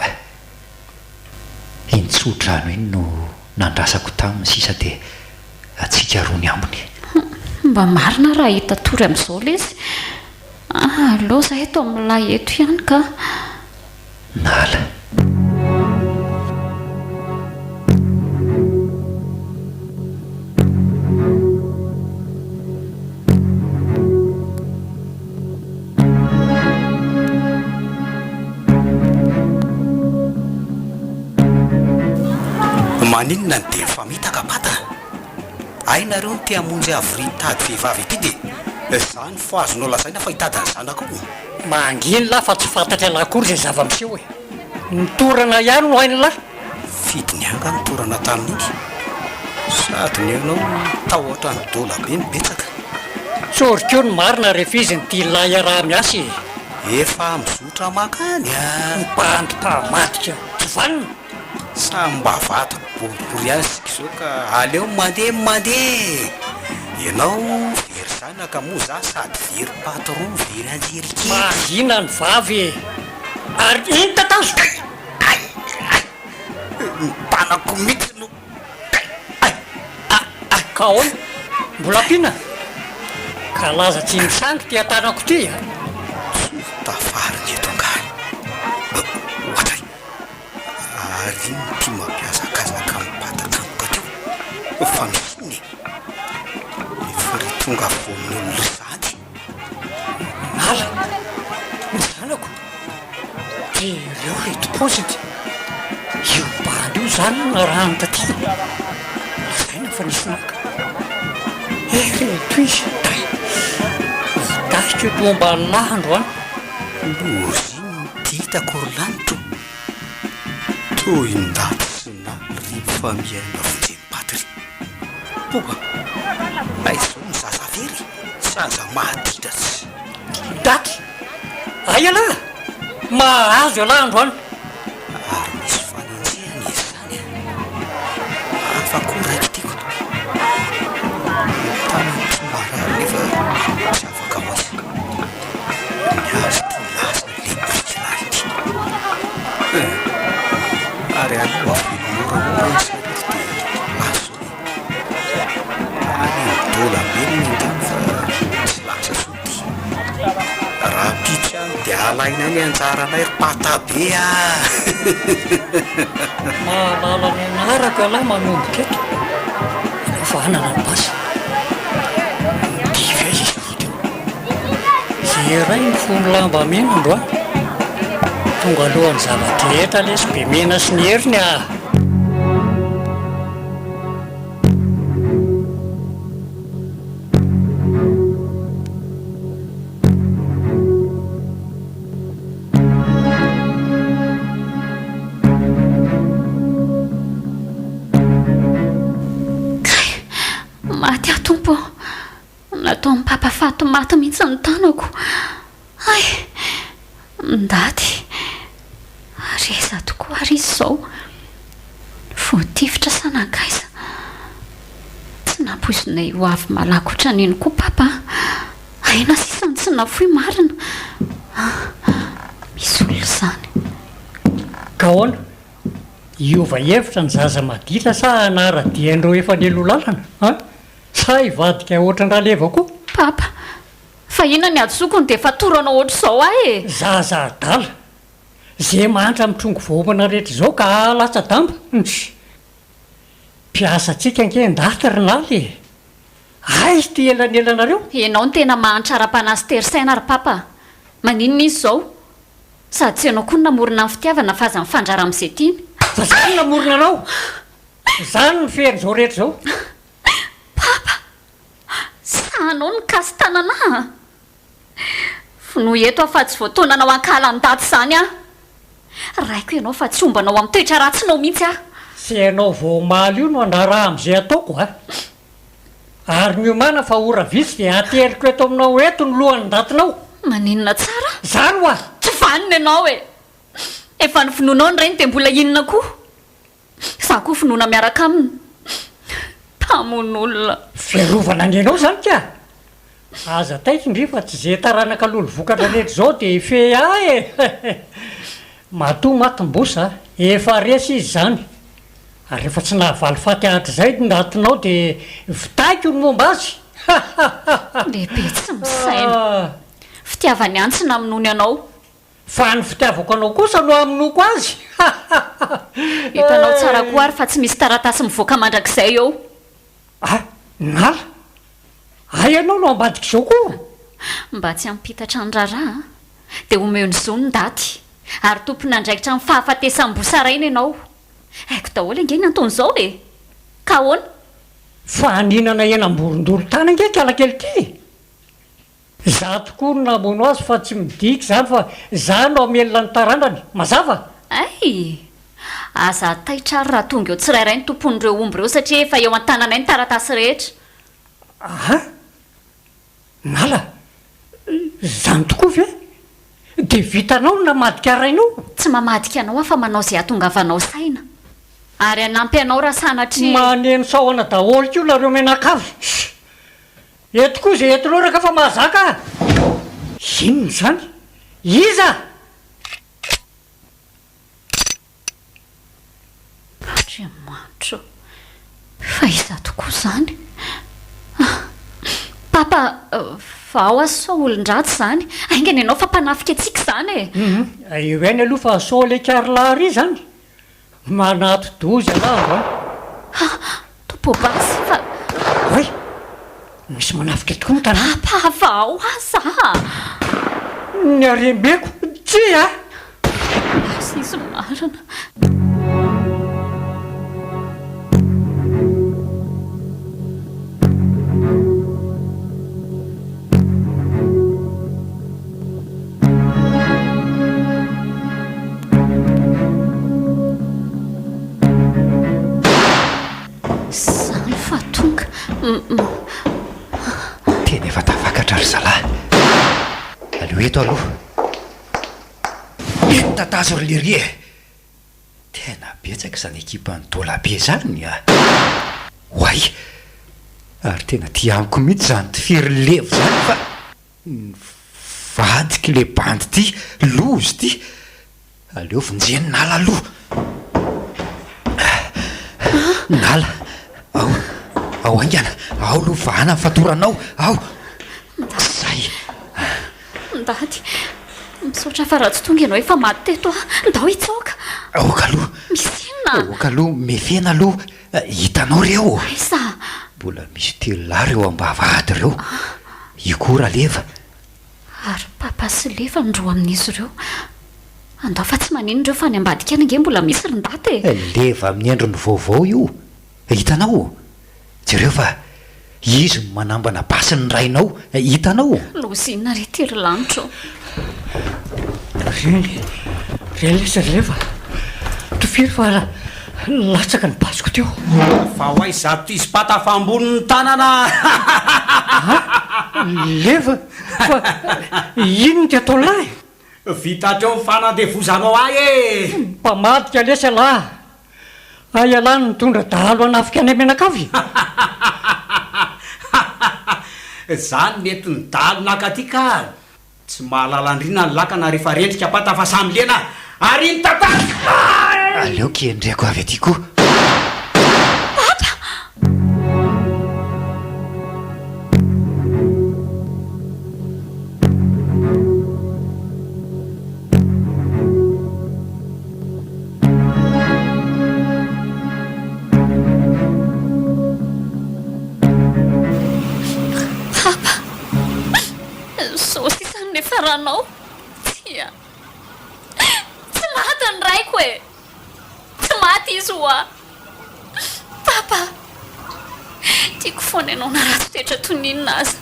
Iny tso-drano iny no nandrasako taminy sisa dia antsika roa ny ambiny. Mba marina raha hita tory amin'izao lesy. Aleo za eto amin'ilay eto ihany ka. Nala. Maninona no dia mifamitaka pata? Hay nareo no te hamonjy havoria hitady vehivavy ity dia zany fo azonao lazaina fa hitady ny zanakao. Manginy lah fa tsy fantatr'ialahy akory izay zava-miseho e! Ny torana ihany no hain'lah. Fidiny anga ny torana tamin'iny? Sady ny anao tahotra ny dola be no betsaka. Tsory koa ny marina rehefa izy no tia lahy iaraha-miasa e! Efa mizotra makany a! Mpandy mpamadika tsy vanona! Samy mba vato boribory ihany isika izao ka aleo mandeha mandeha e! Ianao very. zanaka moa za sady very patron very anjery kely. Mahaliana ny vavy e! Ary iny tatazo! Hay! Hay! Hay! Ny tanako mihitsy no hay! Hay! Ah! Ah! Ka ahoana? Mbola ampiana? Ka laza tsy misangy ity an-tanako ity a! Tsy ho tafarina eto angaha. Ohatray! Ary inona ity mampihazakazaka mibata tampoka teo? Fa misy inona e? Efa ry tonga voan'olona sahady? Nala, ny zanako, jereo ireto paoziny, io bandy io izany no narahany taty, lazaina fa nisy naka. Ireto izy, tay, voatarika eto ambany lahy androany. Loza inona ity hitako ry lanitra o! Toy ny ndaty sy naly ry mifamiaina vonjem-paty ry. Poa! Aiza izao ny zaza very e? Zaza maditra tsy. Ndaty! Hay ialahy! Mahazo ialahy androany! Ary misy fanenjehana izy izany an! Hafa koa ny raiko tiako. Ny tanany tsy marary nefa tsy afaka ho aiza. Ny azy ity lasa le biriky lahy ity. Eh! Ary aleo avily moramora ny sarety dia lasa izao e. Any midola be ny entany fa tsy lasa intsony ity. Rahampitso ihany dia alainay ny anjaranay ry pata be a! Mahalala ny anarako ialahy manomboka eto. Aleo fa hanana ny basy. Dify aiza izy roa teo. Iray mifono lamba mena androany. Tonga alohan'ny zava-drehetra lesy Bemena sy ny heriny ah! Kay! Maty aho Tompo ô! Nataon'i Papa faty maty mihitsy ny tanako. Hay! Ndaty! Ary aiza tokoa ary izy izao? Voatifitra sa nankaiza? Tsy nampoizinay ho avy malaky ohatran'iny koa Papa a! Aina sisa no tsy nafoy marina! Misy olona izany. Ka ahoana? Hiova hevitra ny zaza maditra sa hanara-dia an'ireo efa nialoha lalana an? Sa hivadika ohatran-dRaleva koa? Papa, fa inona ny hadisoako no dia fatoranao ohatr'izao ahy e? Zaza adala! Ze mahantra mitrongy voaomana rehetra izao ka ahalatsa-damba? Ntry! Mpiasantsika ange ndaty ry Naly e! Aiza ity elanelanareo? Ianao no tena mahantra ara-panahy sy tery saina ry Papa a! Maninona izy izao? Sady tsy ianao koa no namorona ny fitiavana fa aza mifandrara amin'izay tiany. Fa za no namorona anao! Za no nifehy an'izao rehetra izao. Papa! Sahanao ny mikasi-tanana ahy a! Vonoy eto aho fa tsy voataonanao hankahala an'i Dada izany aho. Raiko ianao fa tsy homba anao amin'ny toetra ratsinao mihitsy aho. Tsy ianao vao omaly io no handraharaha amin'izay ataoko a! Ary miomàna fa ora vitsy dia hateriko eto aminao eto ny lohan'ny datinao. Maninona tsara? Izany hoa! Tsy vanona ianao e! Efa novonoinao ny rainy dia mbola inona koa? Izaho koa vonoina miaraka aminy. Mpamono olona. Fiarovana ny anao izany ka! Aza taitra ndry fa tsy ze taranaka lolo vokatra rehetra izao dia hifehy ahy e! Matoa matim-bosa, efa resy izy izany. Ary rehefa tsy nahavaly faty hatrizay ny datinao dia vitaiko ny momba azy! Lehibe tsy misaina. Fitiavany ihany tsy namonoany anao. Fa ny fitiavako anao kosa no hamonoako azy! Hitanao tsara koa ary fa tsy misy taratasy mivoaka mandrakizay eo. Ah! Nala! Hay ianao no ambadik'izao koa! Mba tsy hampitatra ny raharaha dia omeo ny zo ny daty ary tompon'andraikitra amin'ny fahafatesam-bosaraina ianao. Haiko daholo ange ny anton'izao e! Ka ahoana? Fa nihinana henam-borondolo tany ange ikalakely ity e! Za tokoa no namono azy fa tsy midika izany fa za no hamelona ny taranany. Mazava? Hay! Aza taitra ary raha tonga eo tsirairay ny tompon'ireo omby ireo satria efa eo an-tananay ny taratasy rehetra. Aha! Nala! Izany tokoa ve? Dia vitanao ny namadika rainao? Tsy mamadika anao aho fa manao izay hahatongavanao saina. Ary hanampy anao raha sanatria. Maneno sahona daholo koa nareo mianakavy. Eto koa izay entinao raka fa mahazaka a! Inona izany? Iza? Andriamanitra ô! Fa iza tokoa izany? Papa, vao aho sao olon-dratsy izany. Haingana ianao fa mpanafika antsika izany e! Hum, eo ihany aloha fa sao ilay karla ary izany. Manati-doza ialahy androany. Ha! Tompo basy fa. Oay! Misy manafika tokoa ny tanàna. Papa, vao aza a! Ny harem-beko, tsia! Lasa izy marina. Izany fa tonga. Tena efa tafakatra ry zalahy. Aleo eto aloha. Eny tatazo ry lery e! Tena betsaka izany ekipan'i Dolabe izany a! Oay! Ary tena aty amiko mihitsy izany tifiry levo izany fa. Nivadika le bandy ty, loza ty, aleo vonjeny Nala aloha. Nala, ao, ao haingana, ao aloha vahana ny fatoranao, ao. Zay. Ndady, misaotra fa raha tsy tonga ianao efa maty teto aho. Ndao hitsoaka. Aoka aloha. Misy inona? Aoka aloha, mefena aloha. Hitanao ireo? Aiza? Mbola misy telolahy ireo am-bavahady ireo. Io koa Raleva. Ary Papa sy Leva no roa amin'izy ireo. Andao fa tsy maninona ireo fa any ambadika any ange mbola misy ry Ndaty e! Leva amin'ny endriny vaovao io. Hitanao? Jereo fa izy no manambana basy ny rainao. Hitanao? Loza inona re ity ry lanitra ô! Reny, reny lesy ry Leva. Tofiry fa latsaka ny basiko teo. Fa ho aiza izato izy fa ambonin'ny tanana a! Leva, fa inona ity ataon'lahy? Vita hatreo ny fanandevozanao ahy e! Mpamadika lesy ialahy. Hay ialahy no nitondra dahalo hanafika anay mianakavy? Zany nentin'ny dahalo naka aty ka! Tsy mahalala andriana ny lakana rehefa rendrika pata fa samy lena ary iny tantara! Aleo kendreko avy aty koa. Papa! Papa! Izao sisa no niafaranao? Tsia. Tsy maty ny raiko e! Tsy maty izy ho'a. Papa! Tiako foana ianao na ratsy toetra toy ny inona aza.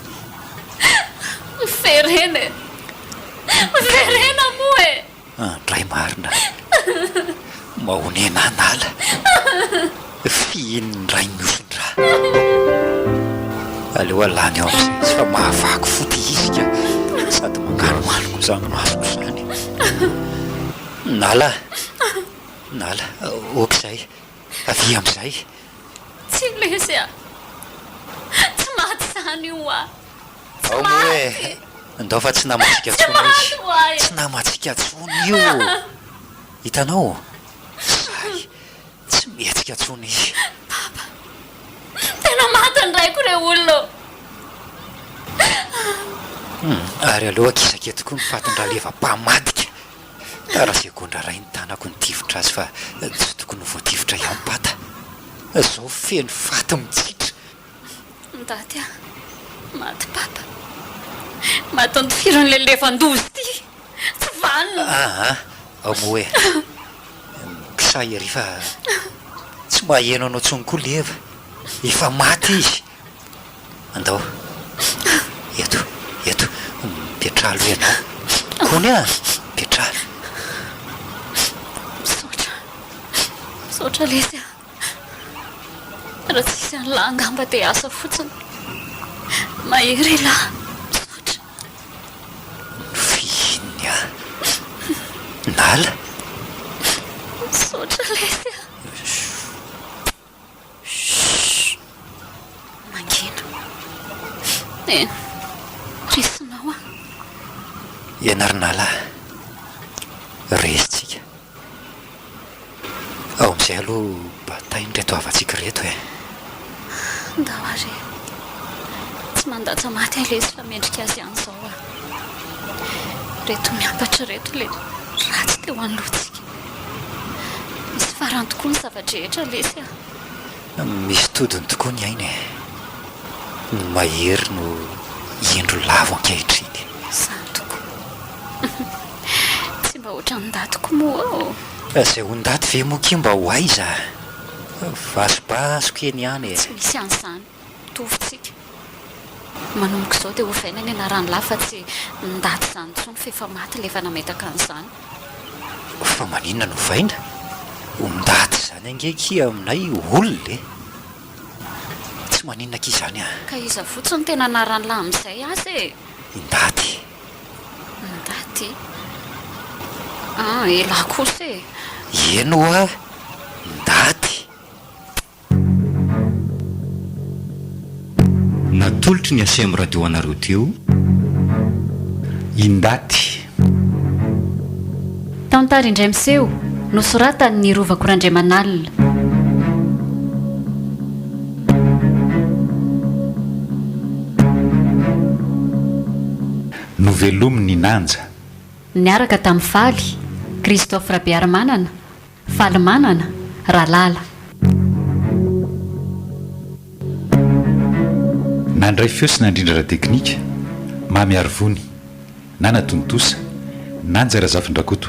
Miverena e! Miverena moa e! Andray marina. Mahonena an'ala. Fihinin'ny ray mihoson-drà. Aleo alany ao amin'izay izy fa mahavaky fo ty izy ka. Sady manganohano koa izany masoko izany. Nala, Nala, ok izay. Avia amin'izay. Tsy lesy a! Tsy maty izany io a! Ao moa e! Ndao fa tsy namantsika intsony izy. Tsy namantsika intsony io. Hitanao? Zay. Tsy mihetsika intsony izy. Papa. Tena maty ny raiko re olona ô. Hum, ary aleo akisaka eto koa ny fatin-dRaleva mpamadika. Tara segondra iray ny tanako nitifitra azy fa tsy tokony ho voatifitra ihany Pata. Zao feno faty mitsitra. Ndaty a! Maty papa! Maty notifirin'ilay levan-doza ity! Tsy vanona! Aa! Ao moa e! Mikisaha ery fa tsy maheno anao intsony koa Leva! Efa maty izy! Andao! Eto! Eto! Mipetraha aloha ianao! Kony a! Mipetraha! Misaotra! Misaotra lesy a! Raha tsisy an'lah angamba dia asa fotsiny. Mahery elah. Misaotra. Fihiny ahy. Nala. Misaotra lesy a. Chut. Mangina. Eny, resinao aho. Ianao ry Nala, resintsika. Ao amin'izay aloha bataina ireto havantsika ireto e. Ndao ary e. Tsy mandatsa maty aho lesy fa mendrika azy ihany izao aho. Ireto miampatra ireto ilay ratsy teo anoloantsika. Misy farany tokoa ny zava-drehetra lesy a. Misy todiny tokoa ny aina e. Ny mahery no indro lavo ankehitriny. Izany tokoa. Tsy mba ohatran'ny ndatiko moa ô. Izay ho ndaty ve moa kia mba ho aiza? Vasobasoka eny ihany e. Tsy misy an'izany. Mitovy tsika. Manomboka izao dia ovaina ny anaran'lah fa tsy ndaty izany intsony f'efa maty ilay efa nametaka an'izany. Fa maninona no ovaina? Ho ndaty izany ange kia aminay olona e! Tsy maninona akia izany an! Ka iza fotsiny no tena anaran'lah amin'izay aza e? I Ndaty. Ndaty? Ah, elah kosa e! Eny hoa! Ndaty! Natolotry ny Aceem Radio anareo teo. I Ndaty. Tantara indray miseho, nosoratan'i Ny Rovako Randriamanalina. Novelomin'i Nanja. Niaraka tamin'i Faly, Christophe Rabearimanana, Falimanana, Ralala. Nandray feo sy nandrindra ara-teknika, Mamy Arivony, Nana Tontosa, Nanja Razafindrakoto.